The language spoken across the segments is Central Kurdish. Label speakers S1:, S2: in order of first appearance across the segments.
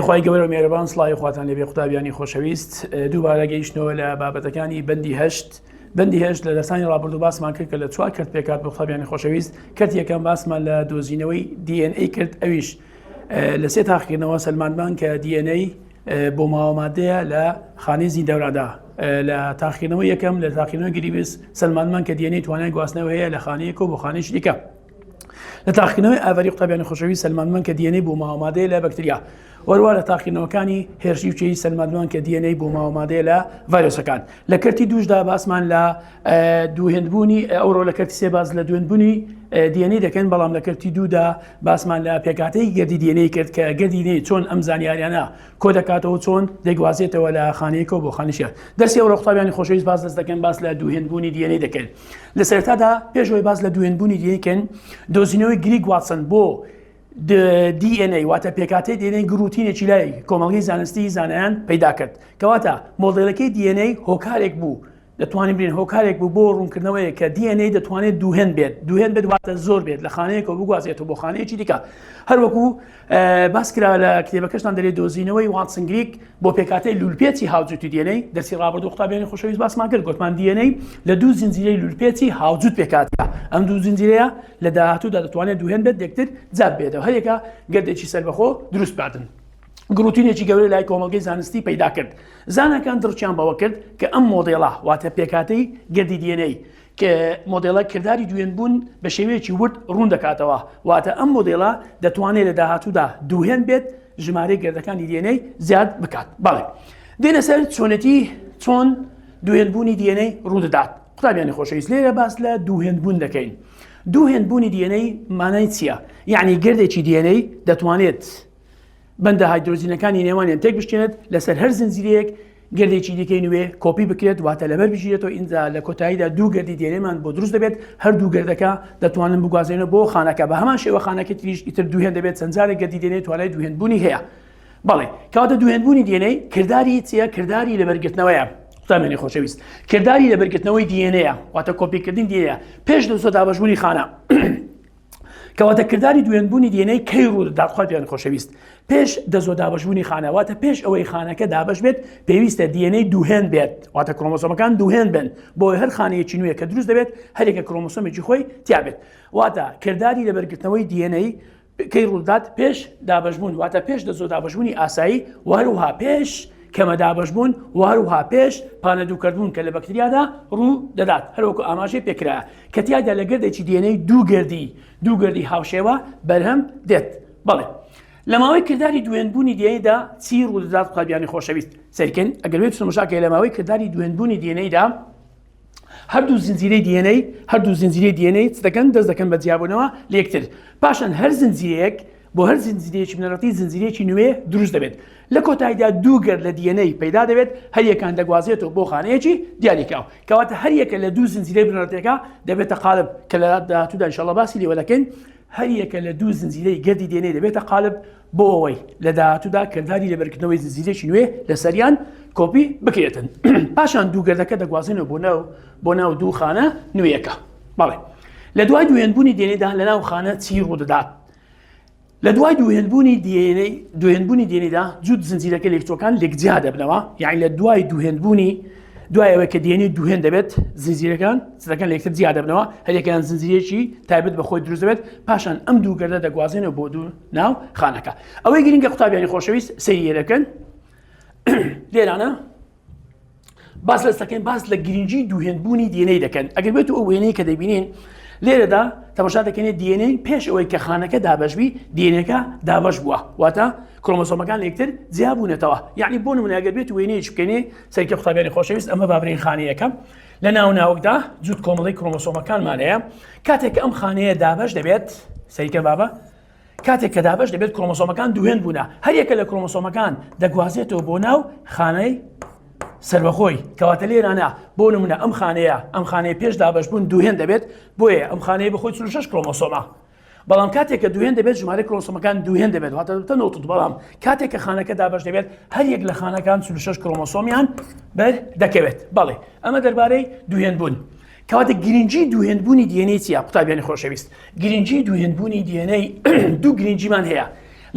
S1: بەناوی خوای گەورە و مێرەبان سڵاوی خواتان لێبێ قوتابیانی خۆشەویست دووبارە گەیشتنەوە لە بابەتەکانی بەندی هەشت بەندی هەشت لە دەرسانی ڕابردوو باسمان کرد کە لە چوار کەرت پێکات بۆ قوتابیانی خۆشەویست کەرت یەکەم باسمان لە دۆزینەوەی DNA کرد ئەویش لە سێ تاقیکردنەوە سەلماندمان کە DNA بۆ ماوە مادەیە لە خانەی زیندەورادا لە تاقیکردنەوە یەکەم لە تاقیکردنەوەی گریبس سەلماندمان کە DNA توانای گواستنەوە هەیە لە خانەیەکەوە بۆ خانەیەکی دیکە. لە تاقیکردنەوەی ئاڤری قوتابیانی خۆشەویست سەلماندمان کە DNA بۆ ماوەمادەیە لە بەکتریا وەروە لە تاقیکردنەوەکانی هێرشی و چێی سەلماندمان کە DNA بۆ ماوەمادەیە لە ڤایرۆسەکان لە کەرتی دووشدا باسمان لە دووهێندبوونی ئەوڕۆ لە کەرتی سێ باس لە دوێنبوونی DNA دەکەن بەڵام لە کەرتی دوودا باسمان لە پێکاتەی گەردی DNA کرد کە گەردی DNA چۆن ئەم زانیاریانە کۆ دەکاتەوە چۆن دەگوازێتەوە لە خانەیەکەوە بۆ خانەیەکی دەرسی ئەوڕۆ قوتابیانی خۆشەویست باس دەست دەکەن باس لە دووهێندبوونی DNA دەکەن لە سەرەتادا پێش ئەوەی باس لە دووهێندبوونی DNA کەن دۆزینەوەی گریگ واتسن بۆ DNA واتە پێکاتەی DNA گڕوتینێکی لای کۆمەڵگەی زانستی زانایان پەیدا کرد کەواتە مۆدێلەکەی DNA هۆکارێک بوو دەتوانین بڵێین هۆکارێک بوو بۆ ڕوونکردنەوەیە کە DNA دەتوانێت دووهێند بێت دووهێند بێت واتە زۆر بێت لە خانەیەکەوە بگوازێتەوە بۆ خانەیەکی دیکە هەروەکو باس کرا لە کتێبەکەشتان دەرێ دۆزینەوەی واتسن گریک بۆ پێکاتەی لولپێچی هاوجووتی DNA دەرسی ڕابردوو قوتابیانی خۆشەویست باسمان کرد گوتمان DNA لە دوو زنجیرەی لولپێچی هاوجووت پێکاتە ئەم دوو زنجیرەیە لە داهاتوودا دەتوانێت دووهێند بێت یەکتر جیا بێتەوە هەریەکە گردێکی سەربەخۆ دروست بکاتن. گڕوتینێکی گەورەی لای کۆمەڵگەی زانستی پەیدا کرد. زاناکان دڕکیان بەوە کرد کە ئەم مۆدێڵە، واتە پێکهاتەی گەردی DNA، کە مۆدێڵە کرداری دووهێندبوون بە شێوەیەکی ورد ڕوون دەکاتەوە، واتە ئەم مۆدێڵە دەتوانێت لە داهاتوودا دووهێند بێت، ژمارەی گەردەکانی DNA زیاد بکات. بەڵێ دێنە سەر چۆنێتی چۆن دووهێندبوونی DNA ڕوودەدات. قوتابیانی خۆشەویست لێرە باس لە دووهێندبوون دەکەین. دووهێندبوونی DNA مانای چییە؟ یعنی گردێکی DNA دەتوانێت بەندە هایدرۆجینەکانی نێوانیان تێکبشکێنێت، لەسەر هەر زنجیرەیەک گەردێکی دیکەی نوێ کۆپی بکرێت، واتە لەبەر بگیرێتەوە، ئینجا لە کۆتاییدا دوو گەردی DNA مان بۆ دروست دەبێت، هەردوو گەردەکە دەتوانن بگوازرێنەوە بۆ خانەکە، بە هەمان شێوە خانەکەی تریش ئیتر دووهێند دەبێت، چەند جارێک گەردی DNA توانای دووهێندبوونی هەیە. بەڵێ کەواتە دووهێندبوونی DNA کرداری چییە؟ کرداری لەبەرگرتنەوەیە. قوتابیانی خۆشەویست کرداری لەبەرگرتنەوەی DNA یە، واتە کۆپیکردنی DNA پێش لە دابەشبوونی خانە. کەواتە کرداری دوێنبوونی DNA کەی ڕوودەدات قوتابیانی خۆشەویست پێش دەزۆ دابەشبوونی خانە واتە پێش ئەوەی خانەکە دابەش بێت پێویستە DNA دووهێن بێت واتە کرۆمۆسۆمەکان دووهێن بن بۆ هەر خانەیەکی نوێ کە دروست دەبێت هەرێکە کرۆمۆسۆمێکی خۆی تیابێت واتە کرداری لەبەرگرتنەوەی DNA کەی ڕوودات پێش دابەشبوون واتە پێش دەزۆ دابەشبوونی ئاسایی و هەروها پێش کەمە دابەشبوون و هەروها پێش پانە دووکەرتبوون کە لە بەکتریادا ڕوو دەدات هەروەکو ئاماژەی پێکرا کە تیایدا لە گردێکی DNA دوو گردی دوو گردی هاوشێوە بەرهەم دێت بەڵێ لە ماوەی کرداری دوێنبوونی DNA دا چی ڕوودەدات قوتابیانی خۆشەویست سەیرکەن ئەگەر بێت تەماشاکەی لە ماوەی کرداری دوێنبوونی DNA دا هەردوو زنجیرەی DNA هەردوو زنجیرەی DNA چ دەکەن دەست دەکەن بە جیابوونەوە لەیەکتر پاشان هەر زنجیرەیەک بۆ هەر زنجیرەیەکی بنەڕەتی زنجیرەیەکی نوێ دروست دەبێت لە کۆتاییدا دوو گەرد لە DNA پەیدا دەبێت هەریەکان دەگوازێتەوە بۆ خانەیەکی دیاریکراو کەواتە هەریەکە لە دوو زنجیرەی بنەڕەتیەکە دەبێتە قالب کە لە داهاتوودا ئینشاڵڵا باسی لێوە دەکەین هەریەکە لە دوو زنجیرەی گەردی DNA دەبێتە قالب بۆ ئەوەی لە داهاتوودا کرداری لەبەرکردنەوەی زنجیرەیەکی نوێ لەسەریان کۆپی بکرێتن پاشان دوو گەردەکە دەگوازێنەوە بۆ ناو بۆ ناو دوو خانە نوێیەکە بەڵێ لە دوای دوێنبوونی DNA دا لە ناو خانە چی ڕوودەدات لە دوای دووهێندبوونی DNA دووهێندبوونی DNA دا جووت زنجیرەکە لێکچووەکان لێکجیا دەبنەوە یعنی لە دوای دووهێندبوونی دوای ئەوەی کە DNA دووهێند دەبێت زنجیرەکان چەکان لێکتر جیا دەبنەوە هەریەکەیان زنجیرێکی تایبەت بە خۆی دروست دەبێت پاشان ئەم دوو گەردە دەگوازێنەوە بۆ دوو ناو خانەکە ئەوەی گرنگە قوتابیانی خۆشەویست سەیری لێرەکەن لێرانە باس لە دەکەین باس لە گرنگی دووهێندبوونی DNA دەکەن ئەگەر بێت و ئەو وێنەی کە دەبینین لێرەدا تەماشا دەکەێت DNA پێش ئەوەی کە خانەکە دابەشبی DNA ەکە دابەش بووە واتە کرۆمۆسۆمەکان لەکتر جیابوونەتەوە یعنی بۆ نمونە ئەگەر بێت وێنەیەک بکەینێ سەرکە قوتابیانی خۆشەویست ئەمە بابرین خانەیەکە لە ناو ناوکدا جووت کۆمەڵی کرۆمۆسۆمەکانمان هەیە کاتێک کە ئەم خانەیە دابەش دەبێت سەیرکە بابە کاتێک کە دابەش دەبێت کرۆمۆسۆمەکان دووهێند بوونە هەریەکە لە کرۆمۆسۆمەکان دەگوازێتەوە بۆ ناو خانەی سەربەخۆی کەواتە لێرانە بۆ نمونە ئەم خانەیە ئەم خانەیە پێش دابەشبوون دووهێند دەبێت بۆیە ئەم خانەیە بەخۆی 46 کرۆمۆسۆمە بەڵام کاتێک کە دووهێند دەبێت ژمارە کرۆمۆسۆمەکان دووهێند دەبێت واتە دەبێتە 92 بەڵام کاتێک کە خانەکە دابەش دەبێت هەر یەک لە خانەکان 46 کرۆمۆسۆمیان بەر دەکەوێت بەڵێ ئەمە دەربارەی دووهێند بوون کەواتە گرنگی دووهێندبوونی DNA چییە قوتابیانی خۆشەویست؟ گرنگی دووهێندبوونی DNA دوو گرنگیمان هەیە.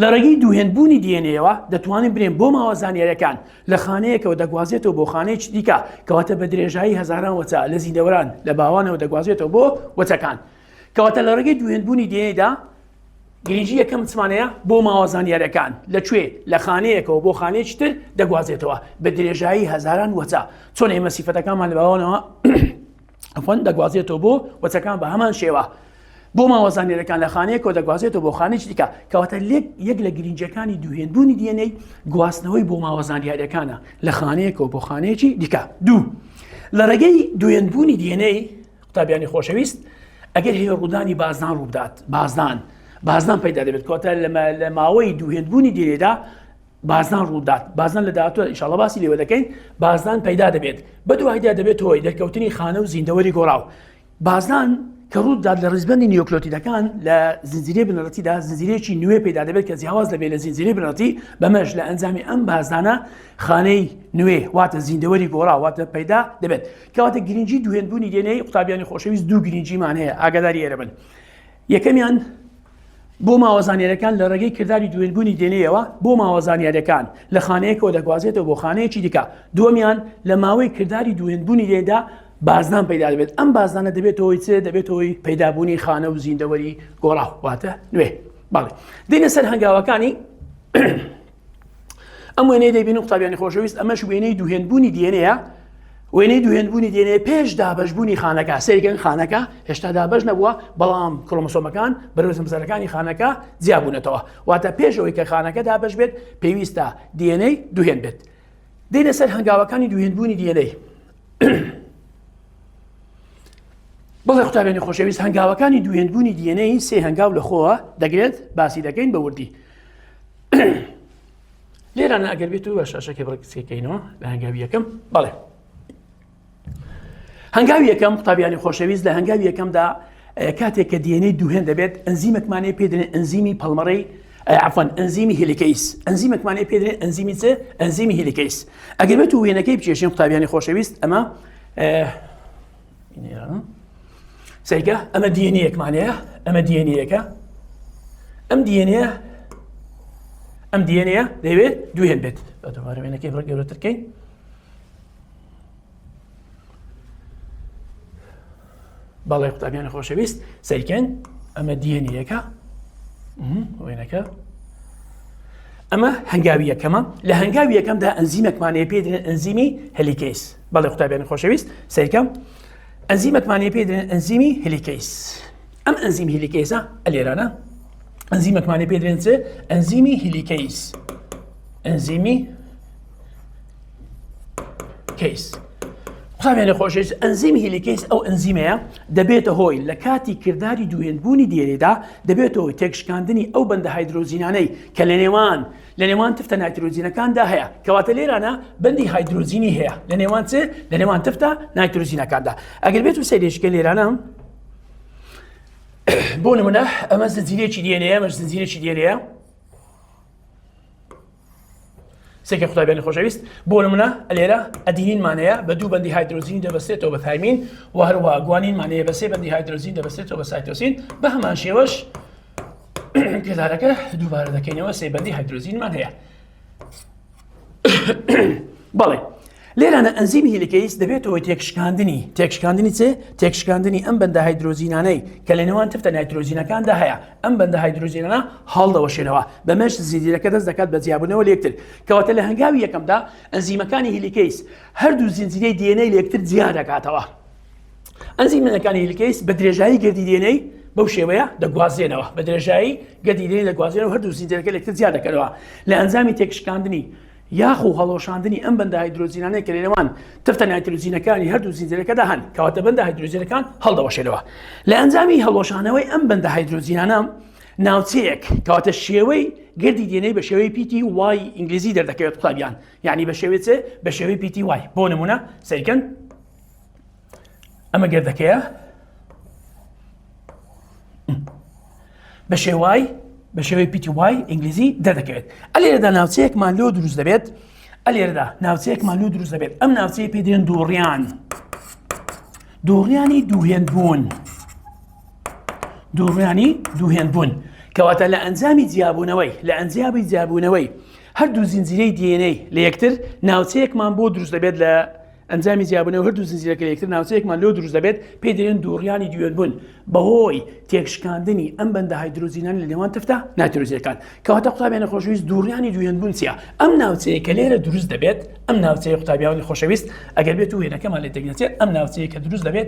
S1: لە ڕێگەی دووهێندبوونی DNA ەوە دەتوانین برێن بۆ ماوە زانیاریەکان لە خانەیەکەوە دەگوازێتەوە بۆ خانەیەکی دیکە کەواتە بە درێژایی هەزاران وەچە لە زیندەوەران لە باوانەوە دەگوازێتەوە بۆ وەچەکان کەواتە لە ڕێگەی دووهێندبوونی DNA دا گرنگی یەکەم چمانەیە بۆ ماوە زانیارەکان لە کوێ لە خانەیەکەوە بۆ خانەیەکی تر دەگوازێتەوە بە درێژایی هەزاران وەچە چۆن ئێمە سیفەتەکانمان لە باوانەوە فەن دەگوازێتەوە بۆ وەچەکان بە هەمان شێوە بۆ ماوە زانیارەکان لە خانەیەکەوە دەگوازێتەوە بۆ خانێکی دیکە کەواتە لێک یەک لە گرنگەکانی دووهێندبوونی DNA گواستنەوەی بۆ ماوە زانیاریەکانە لە خانەیەکەوە بۆ خانەیەکی دیکە دوو لە ڕێگەی دووهێندبوونی DNA قوتابیانی خۆشەویست ئەگەر هەیە ڕوودانی بازدان ڕووبدات بازدان بازدان پەیدا دەبێت کۆتا لە ماوەی دووهێندبوونی DNA دا بازدان ڕوودات بازدان لە داهاتوو ئیشاڵە باسی لێوە دەکەین بازدان پەیدا دەبێت بە دوایدا دەبێت هۆی دەرکەوتنی خانە و زیندەوەری گۆڕاو بازدان کە ڕوودات لە ڕیزبندی نیۆکلۆتیدەکان لە زنجیرەی بنەڕەتیدا زنجیرەیەکی نوێ پەیدا دەبێت کە جیاواز دەبێت لە زنجیرەی بنەڕەتی بەمەش لە ئەنجامی ئەم بازدانە خانەی نوێ واتە زیندەوەری گۆڕاو واتە پەیدا دەبێت کەواتە گرنگی دوهێندبوونی DNA قوتابیانی خۆشەویست دوو گرنگیمان هەیە ئاگاداری ئێرە بن یەکەمیان بۆ ماوە زانیاریەکان لە ڕێگەی کرداری دوێنبوونی DNA ەوە بۆ ماوە زانیاریەکان لە خانەیەکەوە دەگوازێتەوە بۆ خانەیەکی دیکە دووەمیان لە ماوەی کرداری دوێنبوونی DNA دا بازدان پەیدا دەبێت ئەم بازدانە دەبێتەوەی چ دەبێتەوەی پەیدابوونی خانە و زیندەوەری گۆڕاو واتە نوێ بەڵێ دێنە سەر هەنگاوەکانی ئەم وێنەی دەبین قوتابیانی خۆشەویست ئەمەش وێنەی دوهێنبوونی DNA یە وێنەی دوهێنبوونی DNA پێش دابەشبوونی خانەکە سەیرکەن خانەکە هێشتا دابەش نەبووە بەڵام کرۆمۆسۆمەکان بەرەو زمزەرەکانی خانەکە جیابوونەتەوە واتە پێش ئەوەی کە خانەکە دابەش بێت پێویستە DNA دوهێن بێت دێنە سەر هەنگاوەکانی دوهێنبوونی DNA بەڵێ قوتابیانی خۆشەویست هەنگاوەکانی دوهێنبوونی DNA سێ هەنگاو لەخۆوە دەگرێت باسی دەکەین بە وردی لێرانە ئەگەر بێت و بە شاشەکەی بڕکسکەکەینەوە لە هەنگاوی یەکەم بەڵێ هەنگاوی یەکەم قوتابیانی خۆشەویست لە هەنگاوی یەکەمدا کاتێک کە DNA دوهێن دەبێت ئەنزیمێکمانەیە پێ دەێن ئەنزیمی پەڵمەڕی عفوا ئەنزیمی helicase ئەنزیمێکمانەیە پێ دەێن ئەنزیمی چ ئەنزیمی helicase ئەگەر بێت و وێنەکەی بکێشین قوتابیانی خۆشەویست ئەمە سەیرکە ئەمە DNA یەکمان هەیە ئەمە DNA یەکە ئەم DNA ئەم DNA یە دەیەوێت دوێن بێت بە دووبارە وێنەکەی بڕ گەورەتر کەین بەڵێ قوتابیانی خۆشەویست سەیرکەن ئەمە DNA یەکە وێنەکە ئەمە هەنگاوی یەکەمە لە هەنگاوی یەکەمدا ئەنزیمێکمان هەیە پێی دەڵێن ئەنزیمی helicase بەڵێ قوتابیانی خۆشەویست سەیرکەم ئەنزیمێکمان هەیە پێی دەڵێن ئەنزیمی helicase ئەم ئەنزیم helicase ە ئەلێرانە ئەنزیمێکمان هەیە پێی دەڵێن چ ئەنزیمی helicase ئەنزیمی case قوتابیانی خۆشەویست ئەنزیمی helicase ئەو ئەنزیمەیە دەبێتە هۆی لە کاتی کرداری دووهێندبوونی DNA دا دەبێتە هۆی تێکشکاندنی ئەو بەندە هایدرۆجینانەی کە لە نێوان لە نێوان تفتە نایترۆجینەکاندا هەیە کەواتە لێرانە بەندی هایدرۆجینی هەیە لە نێوان چ لە نێوان تفتە نایترۆجینەکاندا ئەگەر بێت و سەیرێکە لێرانە بۆ نمونە ئەمە زنجیرێکی DNA یە ئەمەش زنجیرێکی DNA یە سێکە قوتابیانی خۆشەویست بۆ نمونە لێرە ئەدینینمان هەیە بە دوو بەندی هایدرۆجین دەبەستێتەوە بە ثایمین و هەروەها گوانینمان هەیە بە سێ بەندی هایدرۆجین دەبەستێتەوە بە سایتۆسین بە هەمان شێوەش کردارەکە دووبارە دەکەینەوە سێ بەندی هایدرۆجینمان هەیە بەڵێ لێرانە ئەنزیمی helicase دەبێتەوە تێکشکاندنی تێکشکاندنی چێ تێکشکاندنی ئەم بەندە هایدرۆجینانەی کە لە نێوان تفتە نایترۆجینەکاندا هەیە ئەم بەندە هایدرۆجینانە هەڵدەوەشێنەوە بەمەش زنجیرەکە دەست دەکات بە جیابوونەوە لێکتر کەواتە لە هەنگاوی یەکەمدا ئەنزیمەکانی helicase هەردوو زنجیرەی DNA لێکتر جیا دەکاتەوە ئەنزیمەکانی helicase بە درێژایی گەردی DNA بەو شێوەیە دەگوازێنەوە بە درێژایی گەردی DNA دەگوازێنەوە هەردوو زنجیرەکە لێکتر جیا دەکەنەوە لە ئەنجامی تێکشکاندنی یاخو هەڵوەشاندنی ئەم بەندە هایدرۆجینانەی کە لەنێوان تفتە نایترۆجینەکانی هەردوو زنجیرەکەدا هەن کەواتە بەندە هایدرۆجینەکان هەڵدەوەشێنەوە لە ئەنجامی هەڵوەشانەوەی ئەم بەندە هایدرۆجینانە ناوچەیەک کەواتە شێوەی گردی DNA بە شێوەی پیتی Y ئینگلیزی دەردەکەوێت قوتابیان یعنی بە شێوەی چ بە شێوەی پیتی Y بۆ نمونە سەیرکەن ئەمە گردەکەیە بە شێوای بە شێوەی پیتی Y ئینگلیزی دەردەکەوێت ئەلێرەدا ناوچەیەکمان لۆ دروست دەبێت ئەلێرەدا ناوچەیەکمان لۆ دروست دەبێت ئەم ناوچەیە پێ دێن دووڕیان دووڕیانی دووهێندبوون دووڕیانی دووهێندبوون. کەواتە لە ئەنجامی جیابوونەوەی لە ئەنجامی جیابوونەوەی هەردوو زنجیرەی DNA لە یەکتر ناوچەیەکمان بۆ دروست دەبێت لە ئەنجامی جیابوونەوە هەردوو زنجیرەکە لە یەکتر ناوچەیەکمان لۆ دروست دەبێت پێی دەڵێن دووڕیانی دووهێندبوون بەهۆی تێکشکاندنی ئەم بەندە هایدرۆجینانە لە نێوان تفتە نایترۆجینەکان. کەواتە قوتابیانی خۆشەویست دووڕیانی دووهێندبوون چییە؟ ئەم ناوچەیە کە لێرە دروست دەبێت ئەم ناوچەیە قوتابیانی خۆشەویست ئەگەر بێت و وێنەکەمان لێ تێک نەچێت ئەم ناوچەیە کە دروست دەبێت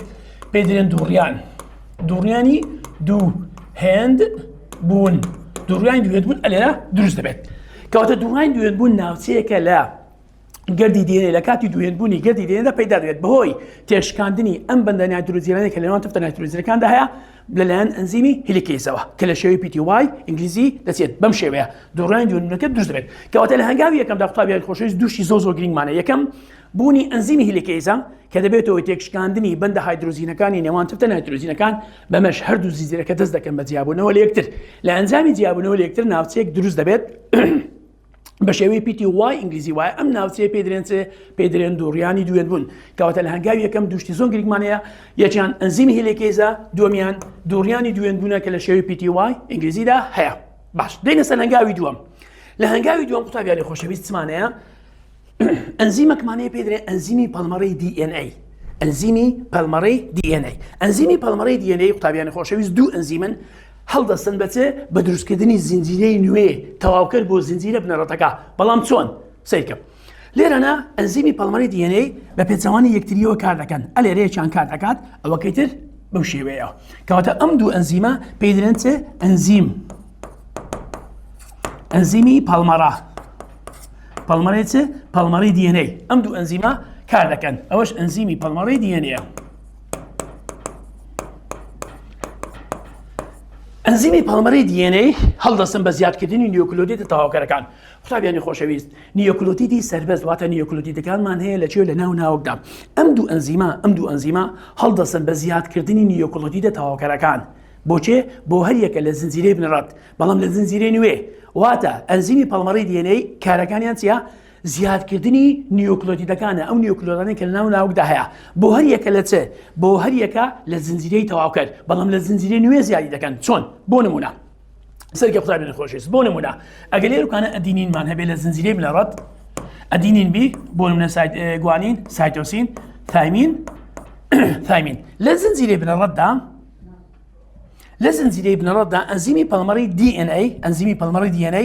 S1: پێی دەڵێن دووڕیان دووڕیانی دوو هێند بوون دووڕیانی دووهێند بوون ئەلێرە دروست دەبێت. کەواتە دووڕیانی دووهێند بوون ناوچەیەکە لە گەردی DNA لە کاتی دووهێندبوونی گەردی DNA دا پەیدا دەبێت بەهۆی تێشکاندنی ئەم بەندە نایترۆجینانەی کە لەنێوان تفتە نایترۆجینەکاندا هەیە لەلایەن ئەنزیمی helicase ەوە کە لە شێوەی پیتی Y ئینگلیزی دەچێت بەم شێوەیە دووڕیانی دووهێندبوونەکە دروست دەبێت. کەواتە لە هەنگاوی یەکەمدا قوتابیان خۆشەویست دوو شتی زۆر زۆر گرنگمانە یەکەم بوونی ئەنزیمی helicase ە کە دەبێتەوە تێکشکاندنی بەندە هایدرۆجینەکانی نێوان تفتە نایترۆجینەکان بەمەش هەردوو زنجیرەکە دەست دەکەن بە جیابوونەوە لە یەکتر لە ئەنجامی جیابوونەوە لە یەکتر ناوچەیەک دروست دەبێت بە شێوەی پیتی Y ئینگلیزی وایە ئەم ناوچەیە پێ درێن چێ پێ درێن دووڕیانی دوێن بوون کەواتە لە هەنگاوی یەکەم دوشتی زۆر گرنگمان هەیە یەکیان ئەنزیمی helicase ە دووەمیان دووڕیانی دوێن بوونە کە لە شێوەی پیتی Y ئینگلیزیدا هەیە باش دێنە سەر هەنگاوی دووەم لە هەنگاوی دووەم قوتابیانی خۆشەویست چمانەیە ئەنزیمەکمان هەیە پێ درێن ئەنزیمی پەڵمەڕی DNA ئەنزیمی پەڵمەڕی DNA ئەنزیمی پەڵمەڕی DNA قوتابیانی خۆشەویست دوو ئەنزیمن هەڵدەستن بە چ؟ بە دروستکردنی زنجیرەی نوێ تەواوکەر بۆ زنجیرە بنەڕەتەکە. بەڵام چۆن؟ سەیرکە. لێرەنا ئەنزیمی پەڵمەری DNA بە پێچەوانی یەکتریەوە کار دەکەن. ئەلێرەیەکیان کار دەکات، ئەوەکەی تر بەو شێوەیە. کەواتە ئەم دوو ئەنزیمە پێی دەڵێن چ؟ ئەنزیم. ئەنزیمی پەڵمەڕە. پەڵمەڕی چ؟ پەڵمەڕی DNA. ئەم دوو ئەنزیمە کار دەکەن. ئەوەش ئەنزیمی پەڵمەڕی DNA. ئەنزیمی پەڵمەری DNA هەڵدەستن بە زیادکردنی نیۆکلۆتیدە تەواوکەرەکان. قوتابیانی خۆشەویست، نیۆکلۆتیدی سەربەست واتە نیۆکلۆتیدەکانمان هەیە لە چێ لە ناو ناوکدا. ئەم دوو ئەنزیمە ئەم دوو ئەنزیمە هەڵدەستن بە زیادکردنی نیۆکلۆتیدە تەواوکەرەکان. بۆ چێ؟ بۆ هەریەکە لە زنجیرەی بنەڕەت، بەڵام لە زنجیرەی نوێ. واتە ئەنزیمی پەڵمەری DNA کارەکانیان چییە؟ زیادکردنی نیوکلۆتیدەکانە، ئەو نیوکلۆتانەی کە لەناو ناوکدا هەیە، بۆ هەریەکە لە چ؟ بۆ هەریەکە لە زنجیرەی تەواوکەر، بەڵام لە زنجیرەی نوێ زیادی دەکەن. چۆن؟ بۆ نمونە سەرکە قوتابیانی خۆشەویست، بۆ نمونە ئەگەر لێرەکانە ئەدینینمان هەبێت لە زنجیرەی بنەڕەت، ئەدینین بی بۆ نمونە گوانین، سایتۆسین، ثایمین، ثایمین لە زنجیرەی بنەڕەتدا لە زنجیرەی بنەڕەتدا ئەنزیمی پەڵمەڕی DNA ئەنزیمی پەڵمەڕی DNA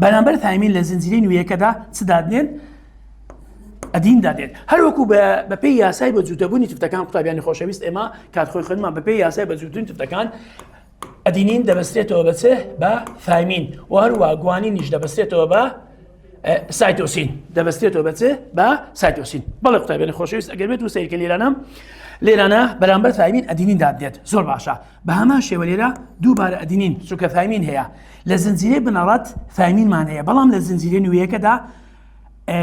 S1: بەرامبەر ثایمین لە زنجیرەی نوێیەکەدا چ دادنێن؟ ئەدین دادێت هەروەکو بەپێی یاسای بە جووتەبوونی تفتەکان قوتابیانی خۆشەویست ئێمە کات خۆی خوێنمان بەپێی یاسای بە جووتبوونی تفتەکان ئەدینین دەبەسترێتەوە بە چ بە ثایمین و هەروە گوانینیش دەبەسترێتەوە بە سایتۆسین دەبەستێتەوە بە چ بە سایتۆسین بەڵێ قوتابیانی خۆشەویست ئەگەر بێت و سەیرکە لێرانە لێرانە بەرامبەر ثایمین ئەدینین دادێت زۆر باشە بە هەمان شێوە لێرە دووبارە ئەدینین چونکە ثایمین هەیە لە زنجیرەی بنەڕەت ثایمینمان هەیە بەڵام لە زنجیرە نوێیەکەدا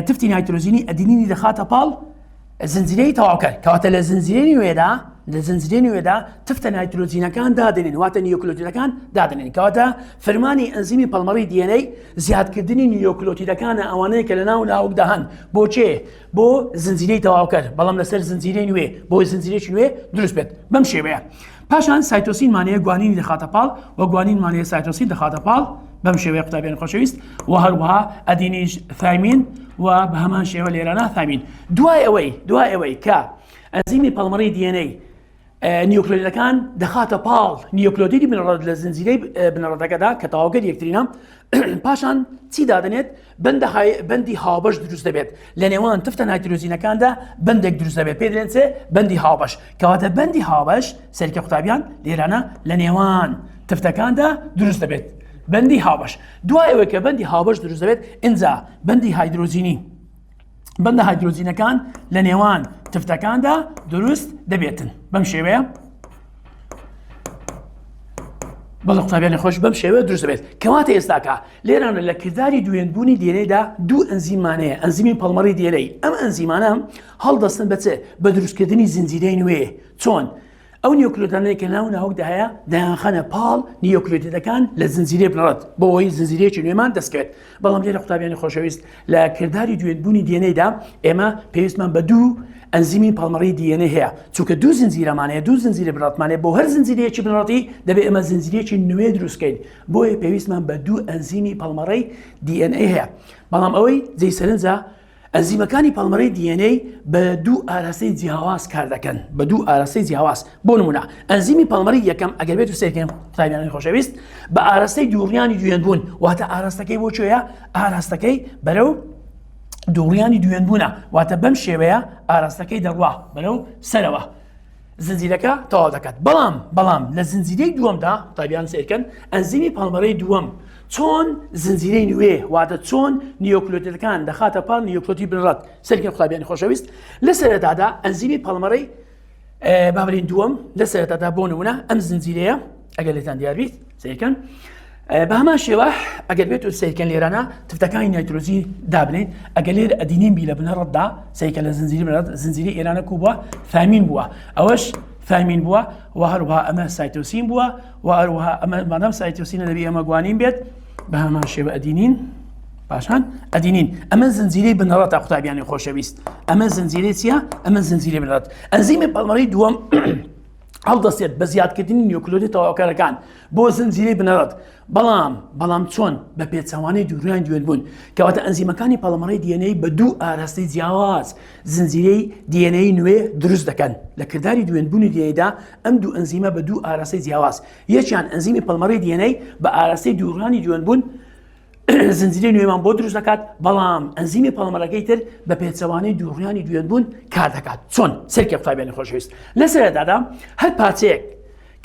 S1: تفتی نایترۆژینی ئەدینینی دەخاتە پاڵ زنجیرەی تەواوکەر کەواتە لە زنجیرەی نوێدا لە زنجیرەی نوێدا تفتە نایترۆجینەکان دادەنێن واتە نیۆکلۆتیدەکان دادەنێن کەواتە فرمانی ئەنزیمی پەڵمەڕی DNA زیادکردنی نیۆکلۆتیدەکانە ئەوانەیە کە لە ناو ناوکدا هەن بۆ چێ بۆ زنجیرەی تەواوکەر بەڵام لەسەر زنجیرەی نوێ بۆ زنجیرێکی نوێ دروست بێت بەم شێوەیە پاشان سایتۆسینمان هەیە گوانینی دەخاتە پاڵ و گوانینمان هەیە سایتۆسین دەخاتە پاڵ بەم شێوەیە قوتابیان خۆشەویست و هەروەها ئەدینیش ثایمین و بە هەمان شێوە لێرانە ثایمین دوای ئەوەی دوای ئەوەی کە ئەنزیمی پەڵمەڕی DNA نیوکلۆتیدەکان دەخاتە پاڵ نیوکلۆتیدی بنەڕەت لە زنجیرەی بنەڕەتەکەدا کە تەواوکەر یەکترینە پاشان چی دادەنێت بەندی هاوبەش دروست دەبێت لە نێوان تفتە نایترۆجینەکاندا بەندێک دروست دەبێت پێ دەڵێن چێ بەندی هاوبەش کەواتە بەندی هاوبەش سەرکە قوتابیان لێرانە لە نێوان تفتەکاندا دروست دەبێت بەندی هاوبەش دوای ئەوەی کە بەندی هاوبەش دروست دەبێت ئینجا بەندی هایدرۆجینی بەندە هایدرۆجینەکان لە نێوان تفتەکاندا دروست دەبێتن بەم شێوەیە بەڵێ قوتابیانی خۆش بەم شێوەیە دروست دەبێت کەواتە ئێستاکە لێرانە لە کرداری دوێنبوونی DNA دا دوو ئەنزیمانەیە ئەنزیمی پەڵمەڕی DNA ئەم ئەنزیمانە هەڵدەستن بە چ بە دروستکردنی زنجیرەی نوێ چۆن؟ ئەو نیۆکلۆتانەی کە ناو ناوکدا هەیە دەیانخەنە پاڵ نیۆکلۆتیدەکان لە زنجیرەی بنەڕەت بۆ ئەوەی زنجیرەیەکی نوێمان دەستکەوێت. بەڵام لێرە قوتابیانی خۆشەویست لە کرداری دوێنبوونی DNA دا ئێمە پێویستمان بە دوو ئەنزیمی پەڵمەڕی DNA هەیە، چونکە دوو زنجیرەمان هەیە، دوو زنجیرە بنەڕەتمان هەیە، بۆ هەر زنجیرەیەکی بنەڕەتی دەبێت ئێمە زنجیرەیەکی نوێ دروستکەین، بۆیە پێویستمان بە دوو ئەنزیمی پەڵمەڕی DNA هەیە. بەڵام ئەوەی جێی سەرنجە ئەنزیمەکانی پەڵمەرەی DNA بە دوو ئاراستەی جیاواز کار دەکەن بە دوو ئاراستەی جیاواز بۆ نمونە ئەنزیمی پەڵمەری یەکەم ئەگەر بێت و سێکەم قوتابیانی خۆشەویست بە ئاراستەی دووڕیانی دوێن بوون واتە ئاراستەکەی بۆ کوێیە ئاراستەکەی بەرەو دووڕیانی دوێن بوونە واتە بەم شێوەیە ئاراستەکەی دەڕوا بەرەو سەرەوە زنجیرەکە تەواو دەکات بەڵام بەڵام لە زنجیرەی دووەمدا قوتابیان سەیرکەن ئەنزیمی پاڵمەرەی دووەم چۆن زنجیرەی نوێ واتە چۆن نیۆکلۆتیدەکان دەخاتە پاڵ نیۆکلۆتی بنەڕەت سەیرکەن قوتابیانی خۆشەویست لە سەرەتادا ئەنزیمی پاڵمەرەی بابرین دووەم لە سەرەتادا بۆ نمونە ئەم زنجیرەیە ئەگەر لێتان دیار بیت سەیرکەن بە هەمان شێوە ئەگەر بێت و سەیرکەن لێرانە تفتەکانی نایترۆجین دابنین ئەگەر لێر ئەدینین بی لە بنەڕەتدا سەیرکە لە زنجیری بنەڕەت زنجیری ئێرانە کو بووە ثامین بووە ئەوەش ثامین بووە و هەروەها ئەمە سایتۆسین بووە و هەروەها ئەمە مادام سایتۆسینە دەبی ئەمە گوانین بێت بە هەمان شێوە ئەدینین پاشان ئەدینین ئەمە زنجیرەی بنەڕەتە قوتابیانی خۆشەویست ئەمە زنجیرەی چییە ئەمە زنجیرەی بنەڕەت ئەنزیمی پەڵمەری دووەم هەڵدەستێت بە زیادکردنی نیوکلۆدی تەواوکەرەکان بۆ زنجیرەی بنەڕەت، بەڵام بەڵام چۆن؟ بە پێچەوانەی دووریان دوێن بوون، کەواتە ئەنزیمەکانی پەڵەمەڕی DNA بە دوو ئاراستەی جیاواز زنجیرەی DNA نوێ دروست دەکەن. لە کرداری دوێنبوونی DNA دا ئەم دوو ئەنزیمە بە دوو ئاراستەی جیاواز، یەکیان ئەنزیمی پەڵمەڕی DNA بە ئاراستەی دووڕیانی دوێنبوون زنجیرەی نوێمان بۆ دروست دەکات، بەڵام ئەنزیمی پەڵمەرەکەی تر بە پێچەوانەی دووڕیانی دوێنبوون کار دەکات. چۆن؟ سەرکێ قوتابیانی خۆشەویست لە سەرەتادا هەر پارچەیەک